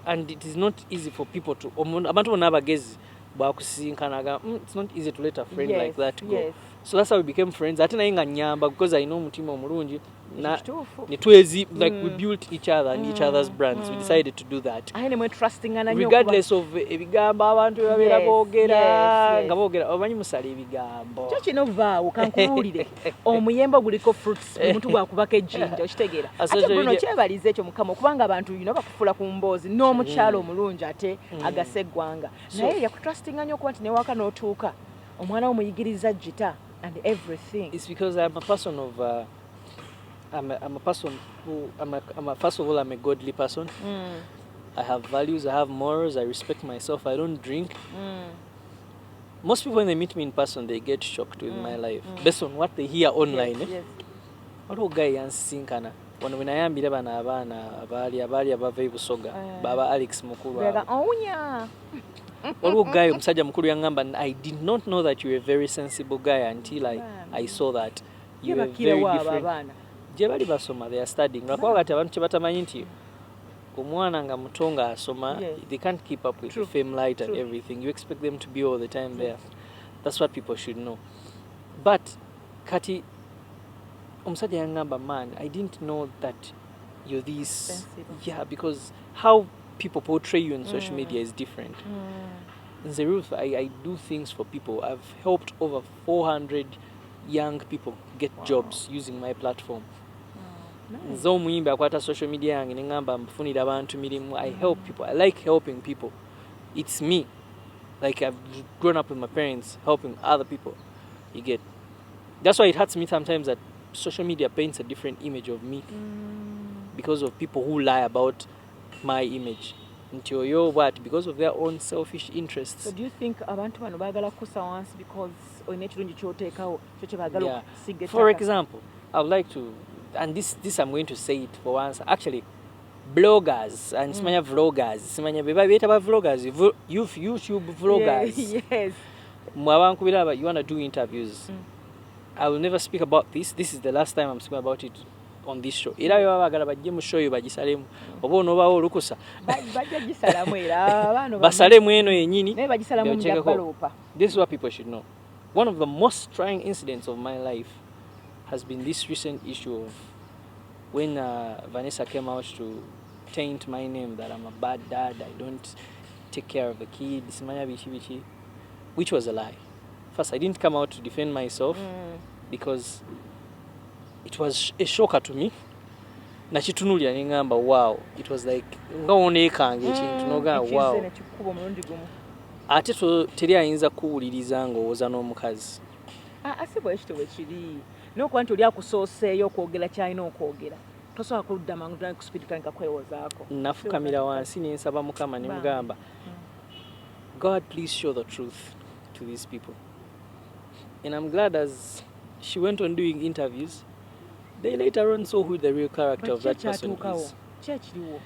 and it is not easy for people to abantu bonna abagezi bwakusisinkana agamba, it's not easy to let a friend like that go." So that's how we became friends. Ate naye nga nyamba because alina omutima omulungi Kituufu. Ne twezi, like, we built each other and each other's brands. We decided to do that Ate ne mwetrustingana nnyo regardless of ebigambo abantu bye babeera boogera, nga boogera omanyi musala ebigambo. Kyo kino vaawo kankubuulire, omuyembe oguliko fruits buli muntu gwakubako ejjinja, okitegeera? A Ate social Bruno, media- kyebaliza ekyo Mukama, okubanga abantu yino bakufuula ku mboozi n'omukyalo omulungi ate agasa eggwanga. Naye yakutrustinga nnyo okuba nti newaka n'otuuka omwana wo muyigiriza gita and everything. It's because I'm a person of I'm a person who I'm a, first of all, I'm a godly person. I have values, I have morals, I respect myself, I don't drink. Most people, when they meet me in person, they get shocked with my life based on what they hear online. Eh? Waliwo guy yansisinkana wano bwe nayambira bano abaana abaali abava e Busoga, baba Alex Mukulu Bega abo. Owunya. Waliwo guy, omusajja mukulu, yaŋŋamba, "I did not know that you were a very sensible guy until I saw that you were very Bakirewo abo different." abaana? Gye bali basoma, they are studying, lwakuba kati abantu kye batamanyi nti omwana nga muto ng'asoma, they can't keep up with the fame light and everything. You expect them to be all the time there. That's what people should know. But kati omusajja yaŋŋamba, "Man, I didn't know that you're this Sensible. Yeah, because how people portray you on social media is different. Nze Ruth, I do things for people. I've helped over 400 young people get jobs using my platform. Nze omuyimbi akwata social media yange neŋŋamba nfunira abantu mirimu. I help people. I like helping people. It's me. Like, I've grown up with my parents helping other people, you get? That's why it hurts me sometimes that social media paints a different image of me because of people who lie about my image nti oyo bwati because of their own selfish interests. So do you think abantu bano baagala kukusa wansi because olina ekirungi kyoteekawo kyo kye baagala okusiga For ettaka? example, I would like to, and this I'm going to say it for once. Actually, bloggers and simanya vloggers, simanya beba beeta ba vloggers, YouTube vloggers. Mwe abankubira aba, you want to do interviews. I will never speak about this. This is the last time I'm speaking about it on this show. Era bwe baba baagala bajje mu show yo bagisalemu oba onoobawo olukusa. Bajja gisalamu era abaana Basalemu eno yennyini. Naye bagisalamu mujja Beokyekeko. Baloopa. This is what people should know. One of the most trying incidents of my life has been this recent issue of when Vanessa came out to taint my name, that I'm a bad dad, I don't take care of the kids, simanya biki biki, which was a lie. First, I didn't come out to defend myself because it was a shocker to me. Nakitunuulira ne ŋŋamba, wow, it was like nga woneekanga ekintu n'ogamba, Ekizze wow. nekikuba omulundi gumu. Ate teri ayinza kuwuliriza ng'owoza n'omukazi. Ah, si bwe kityo bwe kiri, n'okuba nti oli akusooseeyo okwogera kyalina okwogera, tosobola kuludda mangu ku speed kutandika kwewozaako. Nafukamira wansi ne nsaba Mukama ne Bambi. mugamba, "God, please show the truth to these people." And I'm glad, as she went on doing interviews, they later on saw who the real character of that person kyatuukawo is. Ki ekiriwo?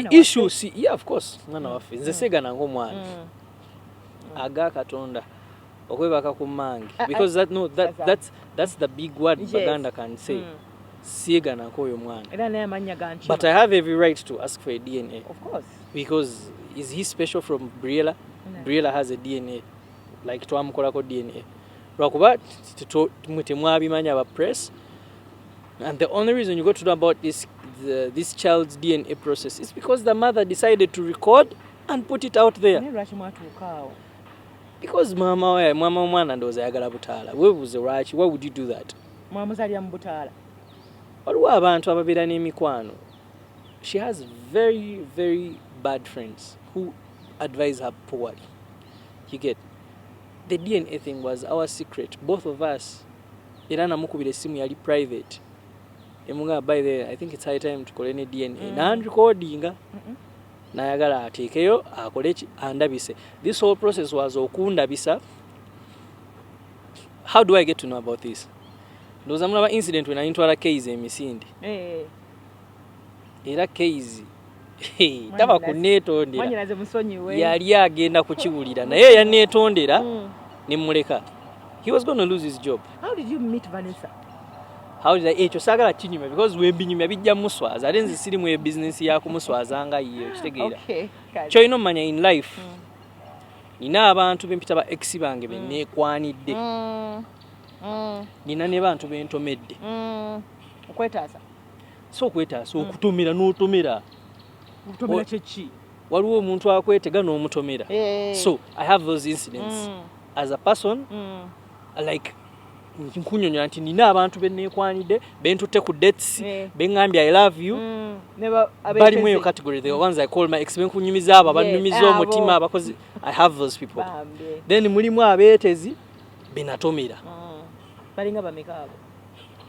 The issue, see, yeah, of course, mwana waffe. Nze seegana ng'omwana aga Katonda okwebaka ku mmange because that, no, that, Sasa. that's the big word Baganda can say. Sieganako oyo mwana. Era naye amannya gankima. But I have every right to ask for a DNA Of course. because is he special from Briella? No. Briella has a DNA, like twamukolako DNA, lwakuba mwe temwabimanya aba press. And the only reason you got to know about this child's DNA process is because the mother decided to record and put it out there. Naye lwaki mwatuuka awo? Because mama we, mama w'omwana, ndowooza ayagala butaala. Weebuuze lwaki, why would you do that? Mwamuzaalira mu butaala? Waliwo abantu ababeera n'emikwano. She has very, very bad friends who advise her poorly, you get? The DNA thing was our secret, both of us. Era namukubira essimu, yali private, emugamba, "By the way, I think it's high time tukole ne DNA." Nanrecordinga, nayagala ateekeyo akole ki, andabise. This whole process was okundabisa. How do I get to know about this? Ndowooza mulaba incident we nali ntwala Keizi emisinde. Era Keizi taba kuneetondera. Mwanyinaze musonyiwe. Yali agenda kukiwulira, naye yaneetondera nemuleka. He was going to lose his job. How did you meet Vanessa? How did I? Ekyo saagala kinyumya because wembinyumya bijja muswaza, ate nze siri mu bizinesi ya kumuswaza nga ye, okitegeera? Okay, kale. Kyolina omumanya in life, nina abantu bempita ba ex bange beneekwanidde, nina ne bantu bentomedde. Okwetaasa. Si okwetaasa, okutomera n'otomera. Okutomera kyeki? Waliwo omuntu akwetega n'omutomera. So I have those incidents as a person. Like, nkunyonyola nti nina abantu beneekwanidde, bentutte ku dates, beŋŋambye "I love you." Balimu eyo category, the ones I call my ex, benkunyumiza abo abannyumiza Abo. omutima, abakozi. I have those people. Bambi. Then mulimu abeetezi benatomera. Balinga bameka abo?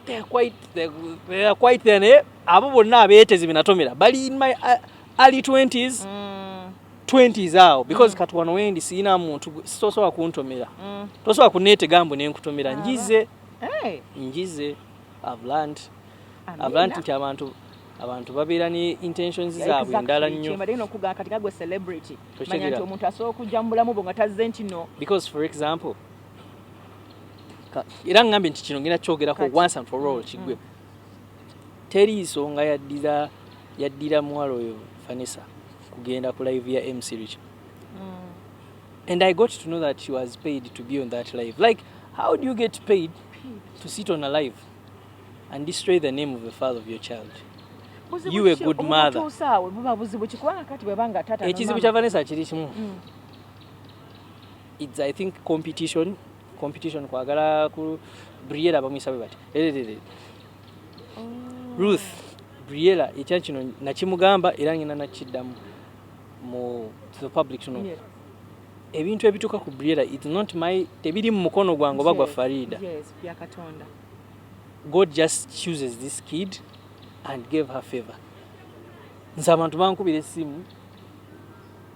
They are quite there, naye abo bonna abeetezi benatomera bali in my early 20s. 20s awo, because kati wano wendi sirina muntu tosobola kuntomera, tosobola kuneetega mbu nenkutomera. Njize. Hey, Njize, I've learned. Amina. I've learned nti abantu babeera ne intentions zaabwe endala nnyo. Kyembadde ngenda okugamba kati nga gwe celebrity, manya Tokitegera. nti omuntu asobola okujja mu bulamu bwo nga tazze nti no. Because for example, era ngambye nti kino ngenda kyogerako Kati. once and for all kigwe. Teri nsonga yaddira muwala oyo Vanessa kugenda ku live ya MC Rich, and I got to know that she was paid to be on that live. Like, how do you get paid to sit on a live and destroy the name of the father of your child? Buzibu You a ki good mother. obutuusa awo? Buba buzibu ki? Kubanga kati bwebanga taata Ekizibu ne kya maama- Vanessa kiri kimu. It's, I think, competition. Competition, kwagala ku Briella bamuyisa bwe bati. Ererere. Ruth, Briella ekya kino nakimugamba era ngenda nakiddamu mu to the public to know. Ebintu ebituuka ku Briella, it's not my, tebiri mu mukono gwange oba gwa Farida. Yes, bya Katonda. God just chooses this kid and gave her favor. Nze abantu bankubira essimu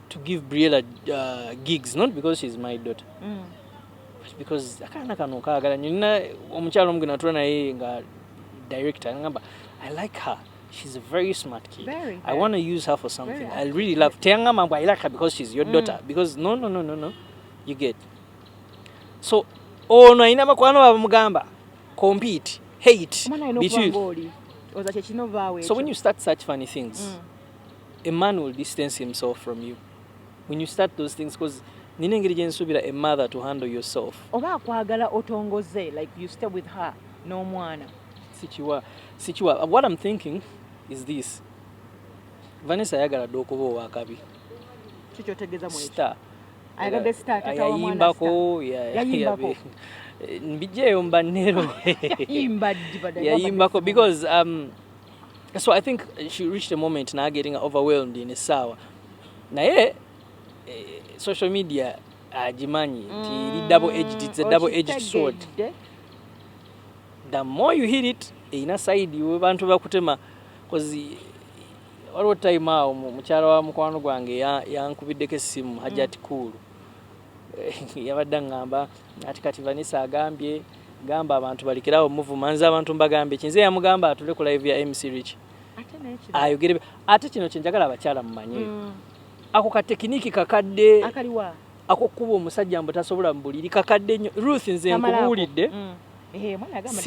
to give Briella gigs, not because she's my daughter, but because akaana kano kaagala nnyo. Nina omukyalo omu gwe natula naye nga director, ngamba, "I like her. She's a very smart kid. Very, I very. want to use her for something. Very I really love." Teyangamba mbu I like her because she's your daughter, because no, no, no, no, no, you get. So ono alina bakwano babamugamba compete, hate Omwana alina okuba between. ng'oli oza kyekino vaawo. So when you start such funny things, a man will distance himself from you when you start those things, because nina engeri gye nsuubira a mother to handle yourself. Oba akwagala otongoze, like you stay with her n'omwana. Sikiwa, sikiwa. What I'm thinking is this: Vanessa ayagala dde okuba owakabi. Kikyotegeeza mu ekyo? Star. Ayagadde star, taata wa mwana. Yayimbako. Yayimbako. Mbijjeeyo mbanneero. Yayimba ddi badda? Yayimbako because so I think she reached a moment now getting overwhelmed in essaawa, naye social media agimanyi nti eri double edged. It's a double edged sword. Okitegedde. The more you hit it, erina side we bantu bakutema, cause waliwo time awo mukyala wa mukwano gwange yankubiddeko essimu, Hajati Kuulu. Yabadde aŋŋamba ati kati Vanessa agambye gamba abantu balekerawo muvuma. Nze abantu mbagambye kinze yamugamba atule ku live ya MC Rich Ate n'ekirala. ayogere. Ate kino kyenjagala abakyala mumanye, ako katekiniki kakadde. Akaliwa? Akokuba omusajja mbu tasobola mu buliri kakadde nnyo. Ruth, nze Kamalaako. nkubuulidde, Eh, mwana agamba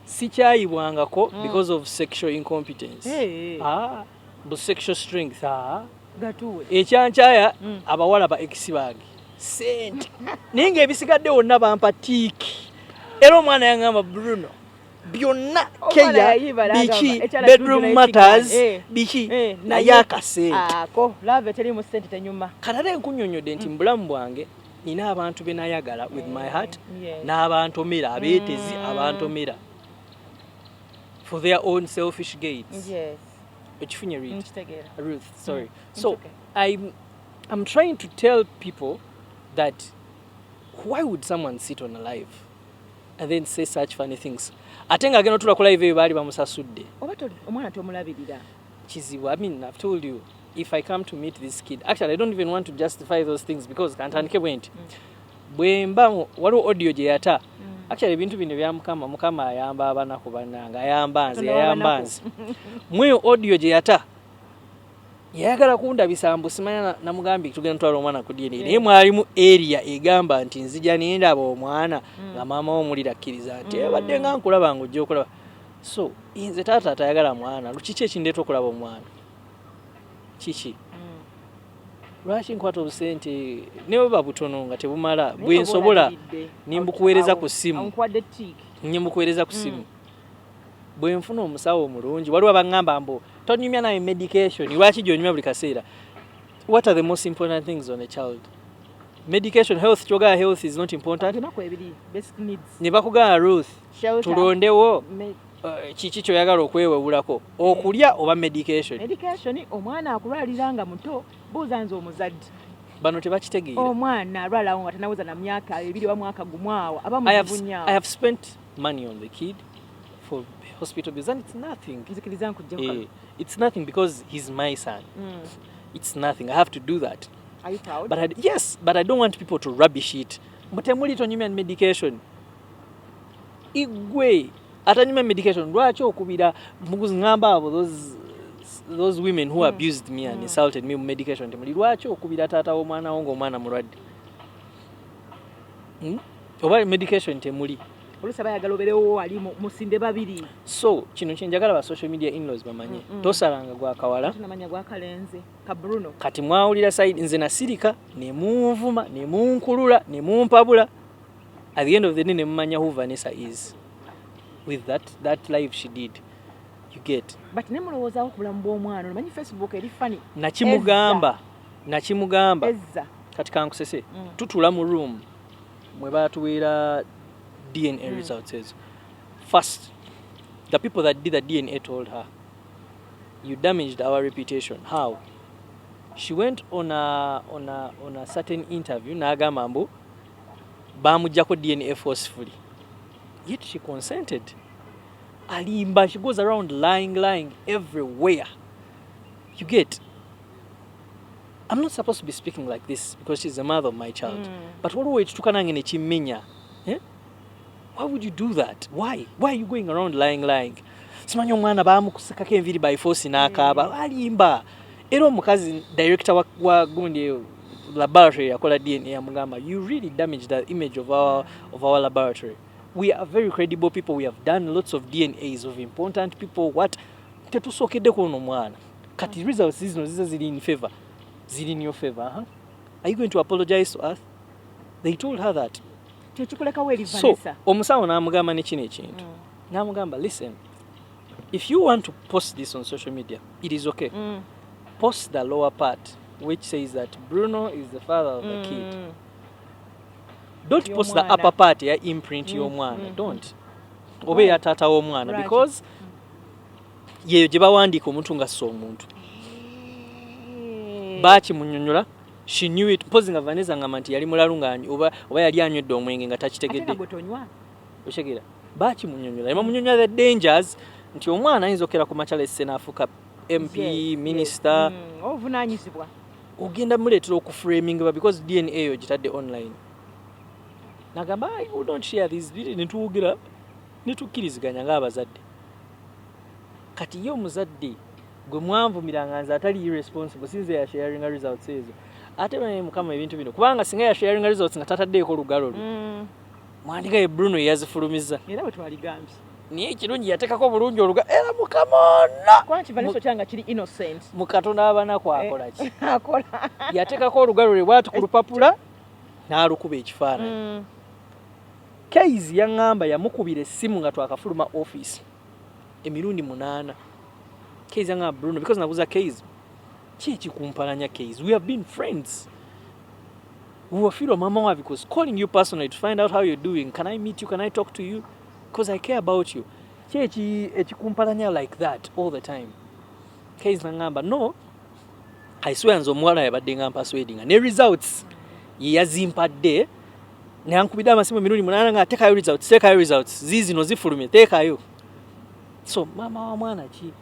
sikyayibwangako because of sexual incompetence. Hey. Ah, bu sexual strength, ah. Gatuwe. Ekyankyaya abawala ba ex bange sente, naye ngaebisigadde wonna bampa tiiki. Era omwana yaŋŋamba, "Bruno, byonna Omwana keya yayiba n'agamba, biki ekyala bedroom kirungi matters naye biki, naye akasente." Ako love terimu sente tenyuma. Kati ate nkunnyonnyodde nti mu bulamu bwange nina abantu be nayagala with my heart n'abantomera, abeetezi, abantomera for their own selfish gains. Ekifunye, Reed? Nkitegeera. Ruth, sorry. It's So okay. I'm trying to tell people that why would someone sit on a live and then say such funny things, ate ng'agenda otula ku live eyo baali bamusasudde? Oba omwana tomulabirira. Kizibu. I mean, I've told you, if I come to meet this kid, actually I don't even want to justify those things, because kantandike bwe nti bwe mba waliwo audio gye yata. Actually, ebintu bino bya Mukama. Mukama ayamba abanaku bannange, ayamba nze. Katonda Yayamba w'abanaku. nze. Mweyo audio gye yata yayagala kundabisa mbu simanya namugambye tugenda twala omwana ku DNA, naye mwalimu area egamba nti nzija nendaba omwana nga maama wo omulira akkiriza nti abadde nga nkulaba nga ojja okulaba. So nze taata atayagala mwana, kiki ekindeeta okulaba omwana? Kiki? Lwaki nkwata obusente ne buba butono nga tebumala Naye bwe oba nsobola olabiridde. nimbukuweereza ku ssimu. Nkuwadde tick. Nyimukuweereza ku ssimu bwe nfuna omusawo omulungi. Waliwo abaŋŋamba mbu tonyumya naye medication, lwaki gyonyumya buli kaseera? What are the most important things on a child? Medication, health. Kyogala health is not important? Byonna kwebiri, basic needs. Ne bakugamba, "Ruth, Shelter. tulondewo, kiki kyoyagala okwewewulako, okulya oba medication?" Medication. Omwana akulwalira nga muto, buuza nze omuzadde. Bano tebakitegeera. Omwana alwalawo nga tanaweza na myaka 2 oba mwaka 1 awo aba muzibu nnyo awo. I have spent money on the kid for hospital bills and it's nothing. Nzikiriza nkujjako. It's nothing because he's my son. It's nothing. I have to do that. Are you proud? But yes, but I don't want people to rubbish it. Mutemuli tonyumya medication. Igwe atanyumya medication lwaki okubira ngamba abo those women who abused me and insulted me mu medication temuli, lwaki okubira taata w'omwana wo ng'omwana mulwadde? Oba medication temuli? Oluusi abayagala obeerewo ali musinde babiri. So kino kyenjagala ba social media inlaws bamanye, tosalanga gwakawala. Tunamanya gwakalenze ka Bruno. Kati mwawulira side, nze nasirika ne munvuma ne munkulula ne mumpabula. At the end of the day ne mumanya who Vanessa is with that life she did, you get? But ne mulowoozaako ku bulamu bw'omwana, omanyi Facebook eri funny. Nakimugamba, nakimugamba. Ezza. Kati kankusese. Tutula mu room mwe batuweera DNA results ezo. First, the people that did the DNA told her, "You damaged our reputation." How? She went on a certain interview n'agamba mbu bamugjako DNA forcefully, yet she consented. Alimba. She goes around lying, lying everywhere, you get? I'm not supposed to be speaking like this because she's the mother of my child, but waliwo ekituuka nange nekimmenya, eh? Why would you do that? Why are you going around lying, lying? Simanyi omwana bamukusekako enviri by force n'akaaba. Alimba. Era omukazi director wa gundi eyo laboratory yakola DNA yamugamba, "You really damaged the image of our laboratory. We are very credible people. We have done lots of DNAs of important people. What tetusookeddeko ono omwana. Kati results zino zize ziri in favor, ziri in your favor, huh? Are you going to apologize to us?" They told her that. Tekikulekawo eri So Vanessa. Omusawo n'amugamba ne kino ekintu, n'amugamba, "Listen, if you want to post this on social media, it is okay. Post the lower part which says that Bruno is the father of the kid. Don't post the Y'omwana. Upper part ya imprint y'omwana. Don't, oba eya taata w'omwana, because yeyo gye bawandiika omuntu nga ssa omuntu." Bakimunyonyola. She knew it. Mpozi nga Vanessa ngamba nti yali mulalu nga oba yali anywedde omwenge nga Ate takitegedde. Nga gwe tonywa. Okitegeera? Bakimunyonyola, ne bamunyonyola the dangers nti omwana ayinza okera ku makya lesse n'afuuka MP, minister. Obuvunaanyizibwa. Ogenda muleetera okuframinga because DNA eyo gitadde online. Nagamba, "I will don't share this." Netuwugira netukkiriziganya ng'abazadde. Kati ye omuzadde gwe mwanvumiranga nze atali irresponsible, sinze yasharinga results ezo. Ate bane mukama ebintu bino, kubanga singa yasharinga results nga tataddeeko olugalo lwe, mwandiga ye Bruno yeyazifulumiza. Era bwe twaligambye. Naye ekirungi yateekako bulungi oluga era mukama ono. Kuba nti Vanessa okyanga kiri innocent. Mukatonda abanaku akola ki? Akola. Yateekako olugalo lwe bwati ku lupapula n'alukuba ekifaananyi. Kaizi yaŋŋamba yamukubira essimu nga twakafuluma office emirundi 8. Kaizi yaŋŋamba Bruno, because nabuuza Kaizi, ki ekikumpalanya? Kaizi, we have been friends. We were mama wa because calling you personally to find out how you're doing. Can I meet you? Can I talk to you? Because I care about you. Ki ekikumpalanya like that all the time? Kaizi naŋŋamba, "No, I swear nze omuwala yabadde nga mpaswedinga ne results ye yazimpadde, nankubidde amasimu emirundi 8 nga teekayo results, teekayo results, ziizino zifulumye, teekayo." So maama wa mwana ki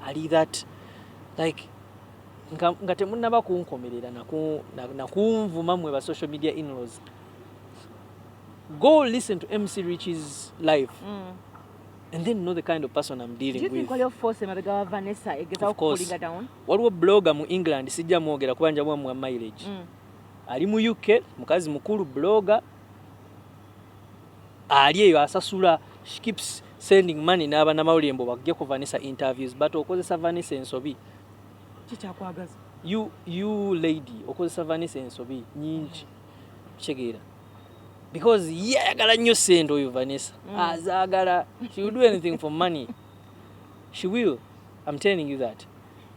ali that like nga temunnaba kunkomerera nakunvuma mmwe ba social media inlaws, go listen to MC Rich's live and then know the kind of person I'm Do you dealing think with. Waliwo force emabega wa Vanessa egezaako Of course. kupulinga down? Waliwo blogger mu England, sijja mwogera kuba nja mwamuwa mileage. Ali mu UK, mukazi mukulu, blogger ali eyo asasula. She keeps sending money n'abanamawulire mbu bajje ku Vanessa interviews, but okozesa Vanessa ensobi. Kikyakwagaza. You lady, okozesa Vanessa ensobi nyingi, kitegeera? Because ye ayagala nnyo sente oyo Vanessa. Azaagala. She will do anything for money. She will, I'm telling you that.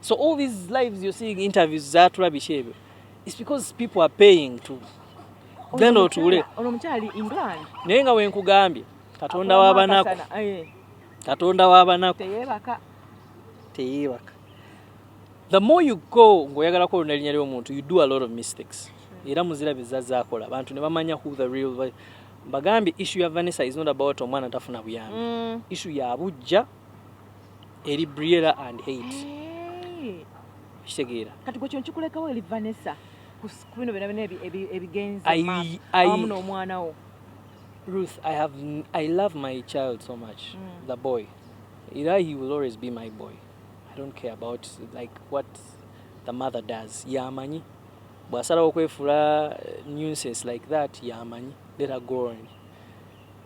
So all these lives you're seeing, interviews zatulabisha ebyo, it's because people are paying to genda otuule. Ono omukyali England. Naye nga wenkugambye, Katonda w'abanaku. Akasana, eh, Katonda w'abanaku. Teyeebaka. Teyeebaka. The more you go ng'oyagala kwolona erinnya ly'omuntu, you do a lot of mistakes. Era muzirabe zazaakola abantu ne bamanya who the real. Mbagambye, issue ya Vanessa is not about omwana tafuna buyambi. Issue ya bujja eri Briella and hate. Eh. Kitegeera? Kati gwe kyo nkikulekawo eri Vanessa ku bino byonna byonna ebigenze maaso awamu n'omwana wo. Ruth, I love my child so much, the boy. Either he will always be my boy. I don't care about like what the mother does. Yamanyi. Bw'asalawo okwefuula nuisance like that, yamanyi. Let her go on.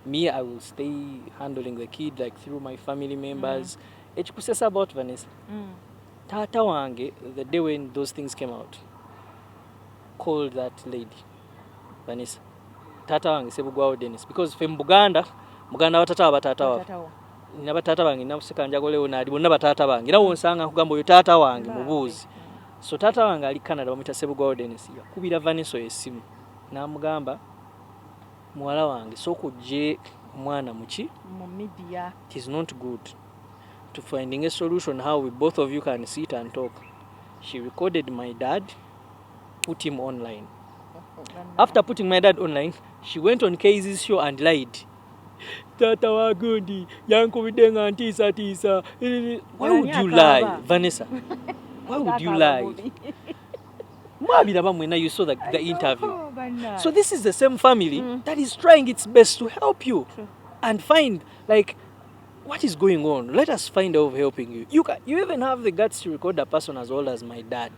Me, I will stay handling the kid like through my family members. Ekikusesa about Vanessa. Taata wange, the day when those things came out, called that lady, Vanessa. Taata wange Sebugwawo Dennis, because ffe mu Buganda, muganda wa tata wa bataata waffe. Taata wo. Nina bataata bange, nina Sekanjago Leonard, bonna bataata bange. Era wonsanga nkugamba oyo taata wange Bambi. Mubuuzi. So taata wange ali Canada, bamuyita Sebugwawo Dennis, yakubira Vanessa oyo essimu n'amugamba, "Muwala wange, sooka ojje omwana muki mu media. It is not good to finding a solution how we both of you can sit and talk." She recorded my dad, put him online. After putting my dad online, she went on Kayz's show and lied. "Taata wa gundi yankubidde nga ntiisatiisa." Why would you lie, Vanessa? Why would you lie? Mwabiraba mwena, you saw the interview. Oh, So this is the same family that is trying its best to help you True. And find like what is going on. Let us find a way of helping you. You even have the guts to record a person as old as my dad.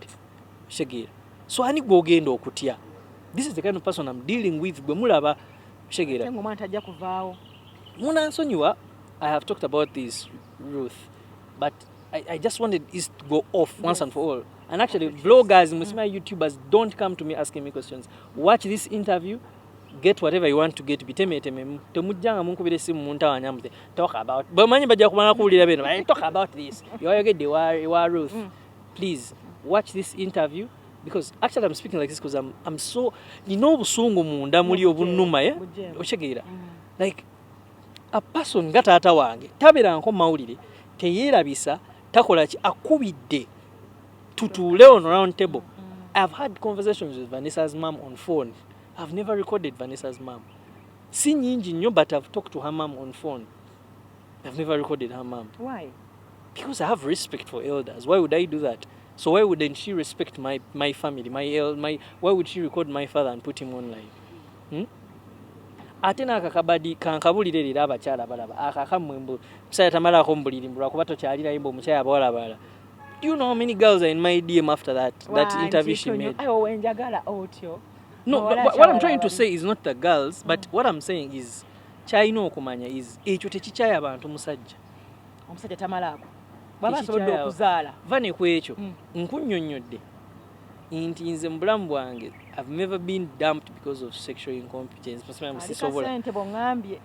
Shegera. So ani gwogenda okutya? This is the kind of person I'm dealing with. Gwe mulaba Shegera. Ate ng'omwana tajja kuvaawo. Munansonyiwa, I have talked about this, Ruth, but I just wanted this to go off once and for all. And actually, vloggers, Muslim YouTubers, don't come to me asking me questions. Watch this interview, get whatever you want to get, bitemeeteme. Temujjanga munkubira essimu muntawanya mute talk about, bamanyi bajja kumala kuwulira bino, "Talk about this yoyogedde ewa Ruth." Please watch this interview, because actually I'm speaking like this because I'm so nina obusungu munda muli obunnuma, eh? Bujeemu. Okitegeera? Like a person nga taata wange tabeeranko mawulire, teyeerabisa, takola ki, akubidde tutuule on round table. I've had conversations with Vanessa's mom on phone. I've never recorded Vanessa's mom. Si nyingi nnyo, but I've talked to her mom on phone. I've never recorded her mom. Why? Because I have respect for elders. Why would I do that? So why wouldn't she respect my family, my why would she record my father and put him online? Hmm? Ate n'akakabadi kankabulire leero abakyala balaba akakammwe mbu musajja tamalako mu buliri mbu lwakuba tokyalirayo mbu omukyala abawala abalala. Do you know how many girls are in my DM after that interview she made? Ayo wenjagala otyo. No, but what I'm trying to say is not the girls, but what I'm saying is kyalina okumanya is ekyo tekikyaya abantu musajja. Omusajja tamalaako bwaba asobodde Tekikyaya- okuzaala. Va ne ku ekyo. Nkunnyonnyodde nti nze mu bulamu bwange I've never been dumped because of sexual incompetence. Sisobola. Kasente bw'oŋŋambye.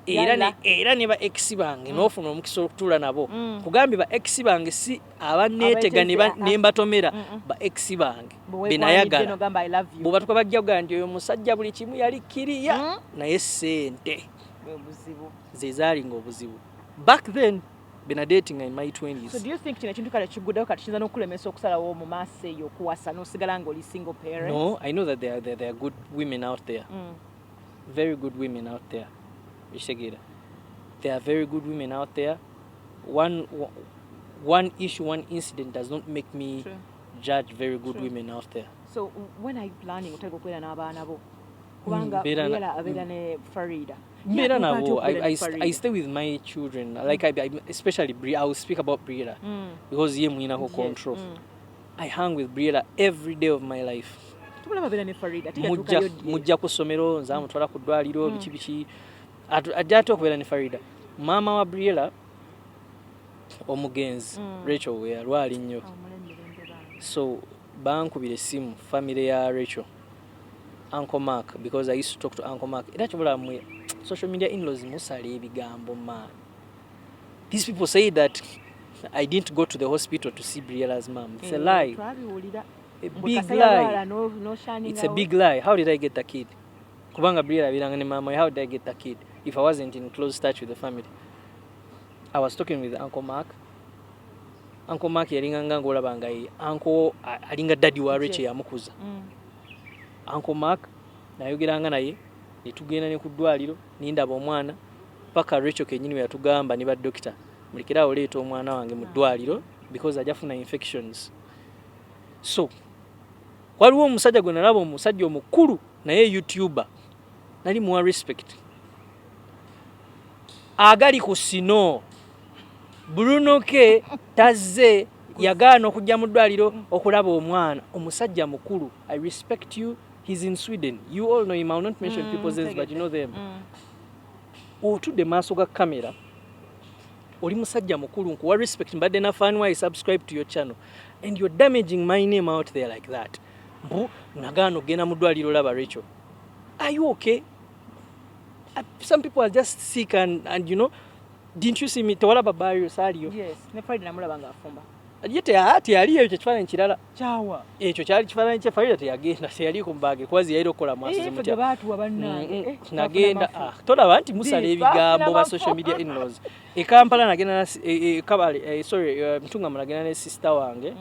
Era ne, Yalla. Era ne ba ex bange n'ofuna omukisa okutuula nabo. Kugambye ba ex bange si abaneetega ne Abeeteze, ah. ne mbatomera, ba ex bange be nayagala. Nogamba I love you. Bw'obatuka bajja kugamba nti oyo musajja buli kimu yali kiriya, naye sente Bwe buzibu. Ze zaalinga obuzibu back then been dating in my 20s. So do you think kino ekintu kale kiguddewo kati kiyinza n'okukulemesa okusalawo mu maaso eyo okuwasa n'osigala ng'oli single parent? No, I know that there are good women out there. Very good women out there. Okitegeera? There are very good women out there. One issue, one incident does not make me True. Judge very good True. Women out there. So when are you planning otandika okubeera n'abaana bo, kubanga Mbeera Briella abeera ne Farida? Mbeera Yeah, nabo. okubeera ne I stay with my children. Like especially Bri, I will speak about Briella because ye mwinako control. I hang with Briella every day of my life. Tumulaba abeera ne Farida ate Mujja yatuukayo ddi? Mujja ku ssomero, nze amutwala ku ddwaliro, biki biki. Ajja ate okubeera ne Farida. Maama wa Briella omugenzi Rachel we yalwala ennyo, Omulembe bange. So bankubira essimu family ya Rachel, Uncle Mark, because I used to talk to Uncle Mark. Era kibula mwe social media in-laws musala ebigambo, man. These people say that I didn't go to the hospital to see Briella's mom. It's a Eh, lie. Twabiwulira. A big lie. It's a big lie. How did I get the kid? Kubanga Briella abeeranga ne maama we, how did I get the kid if I wasn't in close touch with the family? I was talking with Uncle Mark. Uncle Mark yalinganga ng'olaba nga ye uncle alinga daddy wa Rachel, yamukuza. Uncle Mark nayogeranga naye ne tugenda ne ku ddwaliro nindaba omwana paka Rachel kennyini we yatugamba ne badokita, "Mulekere awo leeta omwana wange mu ddwaliro because ajja funa infections." So waliwo omusajja gwe nalaba, omusajja omukulu naye YouTuber, nali muwa respect, agali ku sino Bruno K tazze, yagaana okujja mu ddwaliro okulaba omwana. Omusajja mukulu, I respect you. He's in Sweden, you all know him. I will not mention people's names, but you know them. Otudde maaso ga kamera, oli musajja mukulu, nkuwa respect, mbadde na fan, why subscribe to your channel and you're damaging my name out there like that? Mbu nagaana okugenda mu ddwaliro laba Rachel. Are you okay? Some people are just sick and you know, didn't you see me? Tewalaba burial? Saaliyo. Yes, ne Farida namulaba ng'afumba. Ye teyaliyo, ekyo kifaananyi kirala. Kyawa? Ekyo kyali kifaananyi kye Farida teyagenda, teyaliiko mubage kwazi yayira okukola mwasize ffe mutya. gye baatuwa bannange. Nagenda twafuna ah, tolaba nti musala Di, ebigambo twafuna ba social mafu. media in-laws. E Kampala nagenda na Kabale, sorry, Ntungamo, nagenda ne sister wange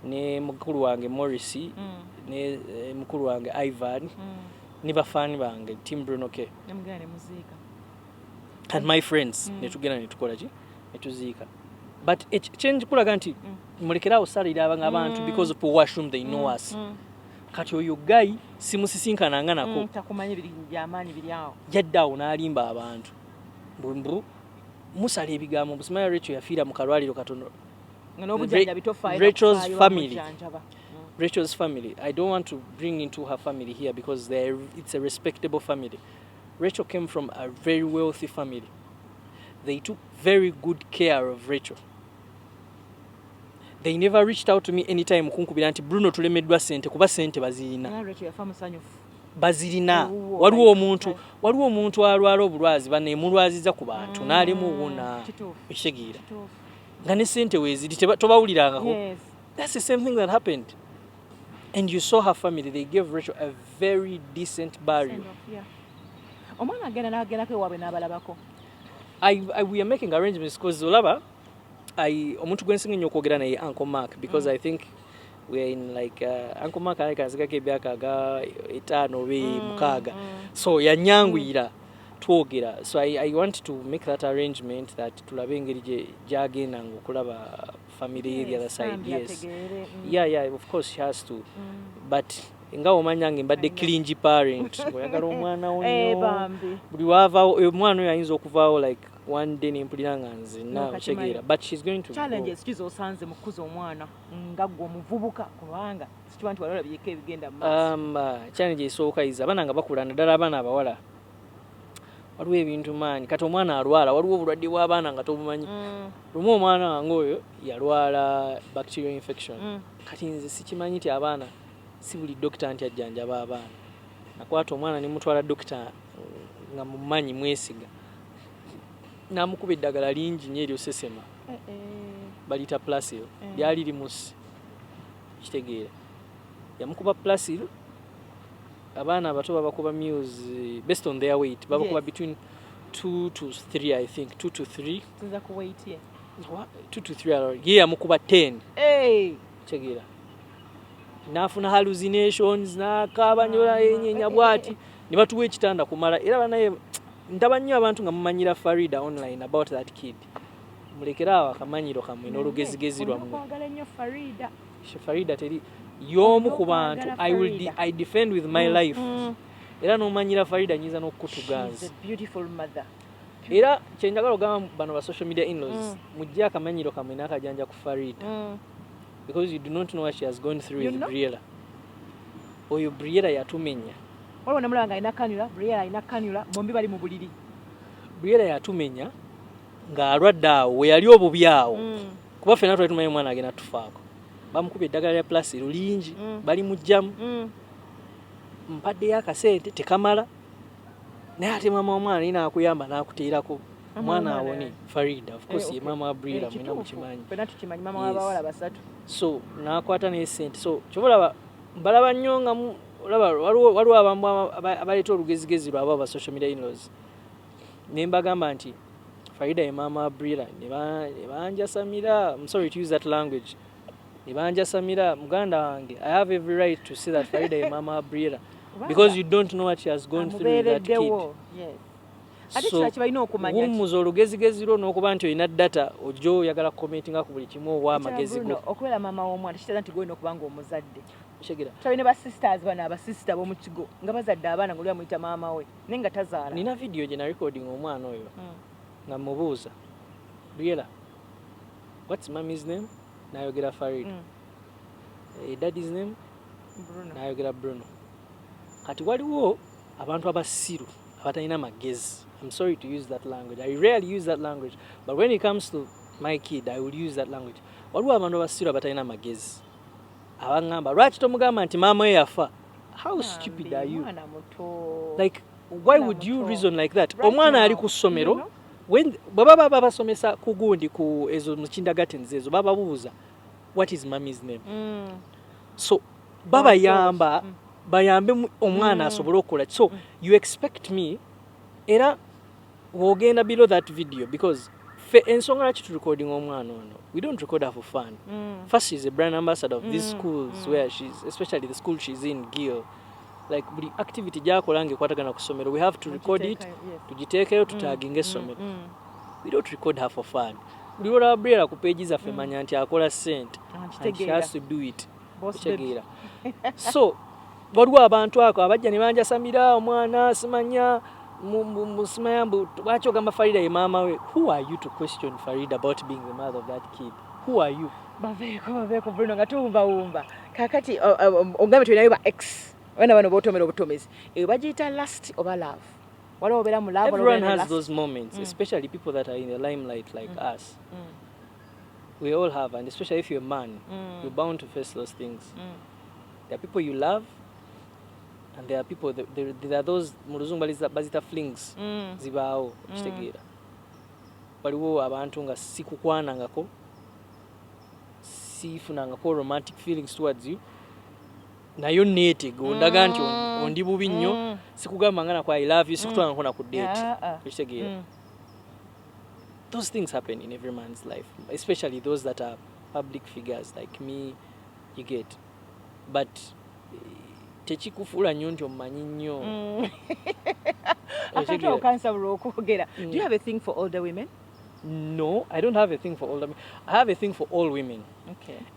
ne mukulu wange Morris ne mukulu wange Ivan ne bafaani bange, team Bruno K. Nemugenda ne muziika. And my friends. Ne tugenda ne tukola ki, ne tuziika. But kyenkulaga nti mulekere awo salira abantu because of washroom, they know us. Kati oyo guy simusisinkananga nako. Takumanyi biri byamaanyi biri awo. Yadde awo n'alimba abantu mbu mbu musala ebigambo, mbu simanya Rachel yafiira mu kalwaliro katono. Nga n'obujjanjabi tofaayo. Rachel's nakufaayo, family. bamujjanjaba. Rachel's family, I don't want to bring into her family here because it's a respectable family. Rachel came from a very wealthy family. They took very good care of Rachel. They never reached out to me anytime kunkubira nti Bruno tulemeddwa sente, kuba sente bazirina. Nga Rachel yafa musanyufu. Bazirina. Ewuwo, Waliwo omuntu, waliwo omuntu alwala obulwazi, banemulwaziza ku bantu n'alema owona. Ekitegeera? Kituufu. Nga ne sente weeziri, tobawulirangako. That's the same thing that happened. And you saw her family, they gave Rachel a very decent burial. Send off, yeah. Omwana agenda n'agendako ewaabwe n'abalabako. We are making arrangements because olaba omuntu gwe nsinga ennyo okwogera naye, Uncle Mark, because I think we are in like Uncle Mark alabika nzigako emyaka aga 5 oba 6, so yanyanguyira twogera. So I want to make that arrangement that tulabe engeri gy'agendanga okulaba family ye the other side. Bambi Yes. ategeere. Yeah, of course she has to. But nga omanya nge mbadde I know. clingy parent, ng'oyagala omwana wo Eh, nnyo. Bambi. Buli wavaawo omwana oyo ayinza okuvaawo like one day nempulira nga nzenna N'okakimanyi. okitegeera, but she's going to go. Challenges ki z'osanze mu kukuza omwana nga ggwe omuvubuka, kubanga sikiba nti wali olabyeko ebigenda mu maaso? Challenge esooka is abaana nga bakula, naddala abaana abawala, waliwo ebintu maanyi. Kati omwana alwala, waliwo obulwadde bw'abaana nga tobumanyi. Lumu omwana wange oyo yalwala bacterial infection. Kati nze sikimanyi nti abaana si buli dokita nti ajjanjaba abaana. Nakwata omwana nemutwala dokita nga mumanyi mwesiga, namukuba eddagala lingi nnyo eryosesema, Eh, eh. baliyita Plasil. Lyali limusi, kitegeera, yamukuba Plasil. Abaana abato babakuba mils based on their weight, babakuba between 2 to 3, I think 2 to 3. Sinza ku weight ye. 2 to 3, ye yamukuba 10. Hey! Kitegeera, n'afuna hallucinations, n'akaaba nyola enyenya bwati, ne batuwa ekitanda kumala. Era banaye ndaba nnyo abantu nga mumanyira Farida online about that kid. Mulekere awo akamanyiro kammwe n'olugezigezi lwammwe. Okwagala ennyo Farida. Farida teri y'omu ku bantu Okwagala I will Farida. I defend with my life. Era n'omanyira Farida nyinza She's n'okukutuganza. a beautiful mother. Era kyenjagala ogamba bano ba social media in-laws, mujje akamanyiro kammwe n'akajanja ku Farida, because you do not know what she has gone through You with know? Briella. Oyo Briella yatumenya. Waliwo namulaba nga alina cannula, Briella alina cannula, bombi bali mu buliri. Briella yatumenya ng'alwadde awo we yali obubi awo, kuba ffenna twali tumanyi omwana agenda tufaako. Bamukuba eddagala lya Plasil lingi, bali mugjamu. Mpaddeyo akasente tekamala, naye ate maama w'omwana naye n'akuyamba n'akuteerako Mama omwana w'omwana awone. yani? Farida, of course, Eh, ye maama wa Briella. Eh, Mwena kituufu. mukimanyi. Ffenna tukimanyi, maama Yes. w'abawala basatu. So n'akwata n'esente. So kyova olaba mbalaba nnyo nga olaba waliwo abamu abaleeta olugezigezi lwabwe aba social media in-laws, ne mbagamba nti Farida ye maama wa Briella, ne banjasamira. I'm sorry to use that language, ne banjasamira. Muganda wange, I have every right to say that Farida ye maama wa Briella, because you don't know what she has gone through with that kid. Amubeereddewo. Yes. Ate kirala kye balina okumanya ki- Wummuza olugezigezi lwo n'okuba nti olina data, ojja oyagala commentinga ku buli kimu owa amagezi Bruno, go. Okubeera maama w'omwana kitegeeza nti gwolina okuba nga omuzadde. Okitegeera? Tulabye ne ba sisters bano, abasisita b'omu kigo nga bazadde abaana, nga oli amuyita maama we naye nga tazaala. Nina video gye narecording omwana oyo nga mubuuza, "Briella, what's mommy's name?" Nayogera Farid. "Daddy's name?" Bruno. Nayogera Bruno. Kati waliwo abantu abasiru abatalina magezi. I'm sorry to use that language, I rarely use that language, but when it comes to my kid, I will use that language. Waliwo abantu abasiru abatalina magezi abaŋŋamba, "Lwaki tomugamba nti maama we yafa?" How stupid are you? Mwana muto. Like, why Mwana would you muto. reason like that? Right Omwana ali now, ku ssomero, you know? When bwe baba babasomesa ku gundi, ku ezo mu kindergartens ezo, bababuuza, "What is mommy's name?" So babayamba bayambe omwana asobole okukola. So you expect me, era bw'ogenda below that video, because fe ensonga lwaki turecording omwana ono, we don't record her for fun. First, she's a brand ambassador of these schools where she's, especially the school she's in, Gil. Like, buli activity gyakola nga ekwatagana ku ssomero, we have to record it, Mugiteekayo, yes. tugiteekeyo, tutaginga essomero. We don't record her for fun. Buli lwolaba Briella ku page zaffe, manya nti akola ssente Ah, and she nkitegeera. has to do it. Boss baby. Okitegeera? So waliwo abantu ako abajja ne banjasamira omwana, simanya simanya mbu lwaki ogamba Farida ye maama we. Who are you to question Farida about being the mother of that kid? Who are you? Baveeko, baveeko, Bruno, nga tuwumbawumba. Kakati ogambe tulinayo ba ex, abaana bano botomera obutomezi, eyo bagiyita lust oba love? Waliwo obeera mu love, waliwo Everyone obeera ne has lust. those moments, especially people that are in the limelight like us. We all have, and especially if you're a man, you're bound to face those things. There are people you love and there are people that, there are those, mu Luzungu bazita flings. Zibaawo, okitegeera? Waliwo abantu nga sikukwanangako, sifunangako romantic feelings towards you, naye neetega ondaga nti ondi bubi nnyo. Sikugamba nga nako "I love you", sikutwalangako na ku date. Ah, ah. Okitegeera? Those things happen in every man's life, especially those that are public figures like me, you get? But tekikufuula nnyo nti omumanyi nnyo. Akantu Okitegeera? ako kansabula okwogera. Do you have a thing for older women? No, I don't have a thing for older men. I have a thing for all women,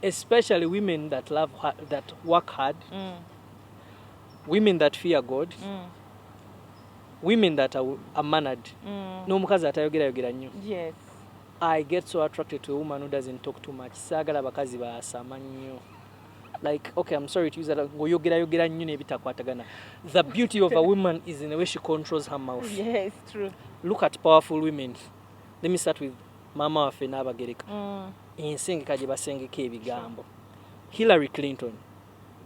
especially women that love that work hard, women that fear God, women that are mannered, n'omukazi atayogerayogera nnyo. I get so attracted to a woman who doesn't talk too much. Saagala bakazi baasama nnyo. Like, okay, I'm sorry to use that, ng'oyogerayogera nnyo n'ebitakwatagana. The beauty of a woman is in the way she controls her mouth. Yes, true. Look at powerful women. Let me start with maama waffe Nnaabagereka. Ensengeka gye basengeka ebigambo. Hillary Clinton,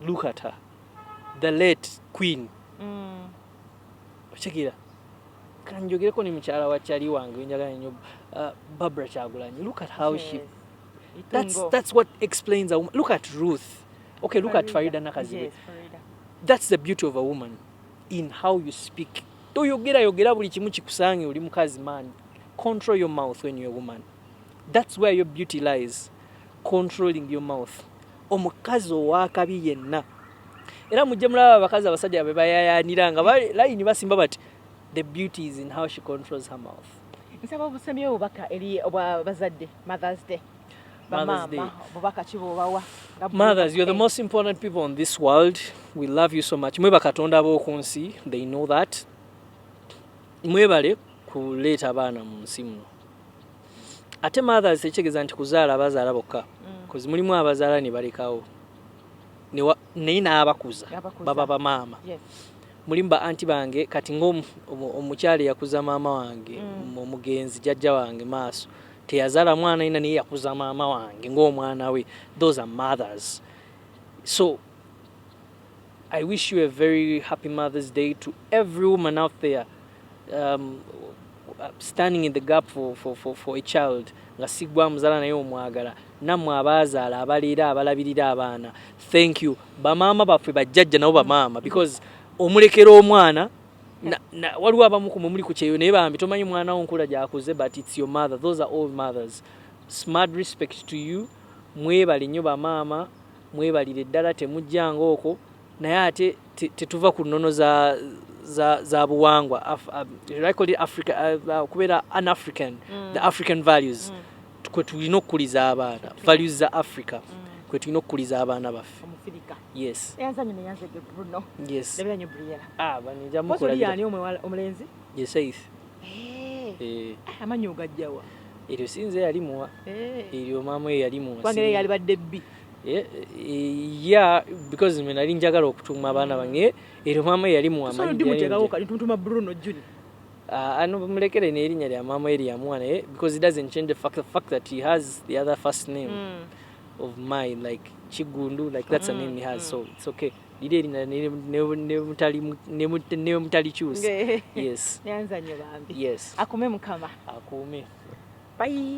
look at her, the late queen. Okitegeera? Kanjogereko ne mukyala wa kyali wange wenjagala nnyo, Barbara Kyagulanyi. Look at how she Itungo. That's what explains a woman. Look at Ruth. Okay, look at Farida Nakazibwe. Yes, Farida. That's the beauty of a woman, in how you speak. Toyogera yogera buli kimu kikusange. Oli mukazi, man, control your mouth when you're a woman. That's where your beauty lies, controlling your mouth. Omukazi owakabi yenna, era mujje mulaba abakazi abasajja be bayayanira nga layini basimba bati. The beauty is in how she controls her mouth. Nsaba obusembyeyo obubaka eri obwa bazadde, Mothers Day. Mother's Day. Bamaama, obubaka ki bw'obawa nga Mothers, you're the Eh, most important people on this world. We love you so much. Mwe bakatonda ab'oku nsi, they know that. Mwebale kuleeta abaana mu nsi muno. Ate mothers tekitegeeza nti kuzaala abazaala bokka. Because mulimu abazaala ne balekawo. Naye n'abakuza N'abakuza. Baba bamaama. Mulimu ba anti bange kati ng'omukyala eyakuza maama wange, omugenzi jjajja wange maaso. Teyazaala mwana yina, naye yakuza maama wange ng'omwana we. Those are mothers. So I wish you a very happy Mother's Day to every woman out there standing in the gap for a child nga si gwa muzaala naye omwagala. Nammwe abaazaala, abaleera, abalabirira abaana, thank you. Bamaama baffe, bajjajja nabo bamaama, because omulekera omwana waliwo abamu ku mwe muli ku kyeyo naye bambi tomanyi mwana wo nkula gyakuze, but it's your mother. Those are all mothers. Smart respect to you. Mwebale nnyo bamaama, mwebalire ddala, temujjanga okwo. Naye ate tetuva ku nnono za, za buwangwa. Should I call it Africa, okubeera an African, the African values kwe tulina okukuliza abaana, values za Africa kwe tulina okukuliza abaana baffe. Omufirika. Yes. Eyanzanyo neyanzege Bruno. Yes. Labira nyo Briella. Ah, banija. Pozi oli Mukulabira. yani omuwala omulenzi? Ye Saith. Eh. Eh, amanyi ogajjawa? Eryo sinze yalimuwa, eryo maama we yalimuwa. Kubanga era yalibadde bbi. Yeah, because mwe nali njagala okutuuma abaana bange, eryo maama we yalimuwa. Tusobola amanyi ddi muteekawo yali- kali tumutuma Bruno Juni? Ah, ano mulekere n'erinnya lya maama we lyamuwa, naye because it doesn't change the fact that he has the other first name of mine, like Kigundu, like that's a name he has, so it's okay. Liri erinnya ne mutali choose. Yes. Neyanzanyo bambi. Yes. Akume Mukama. Akuume. Bye.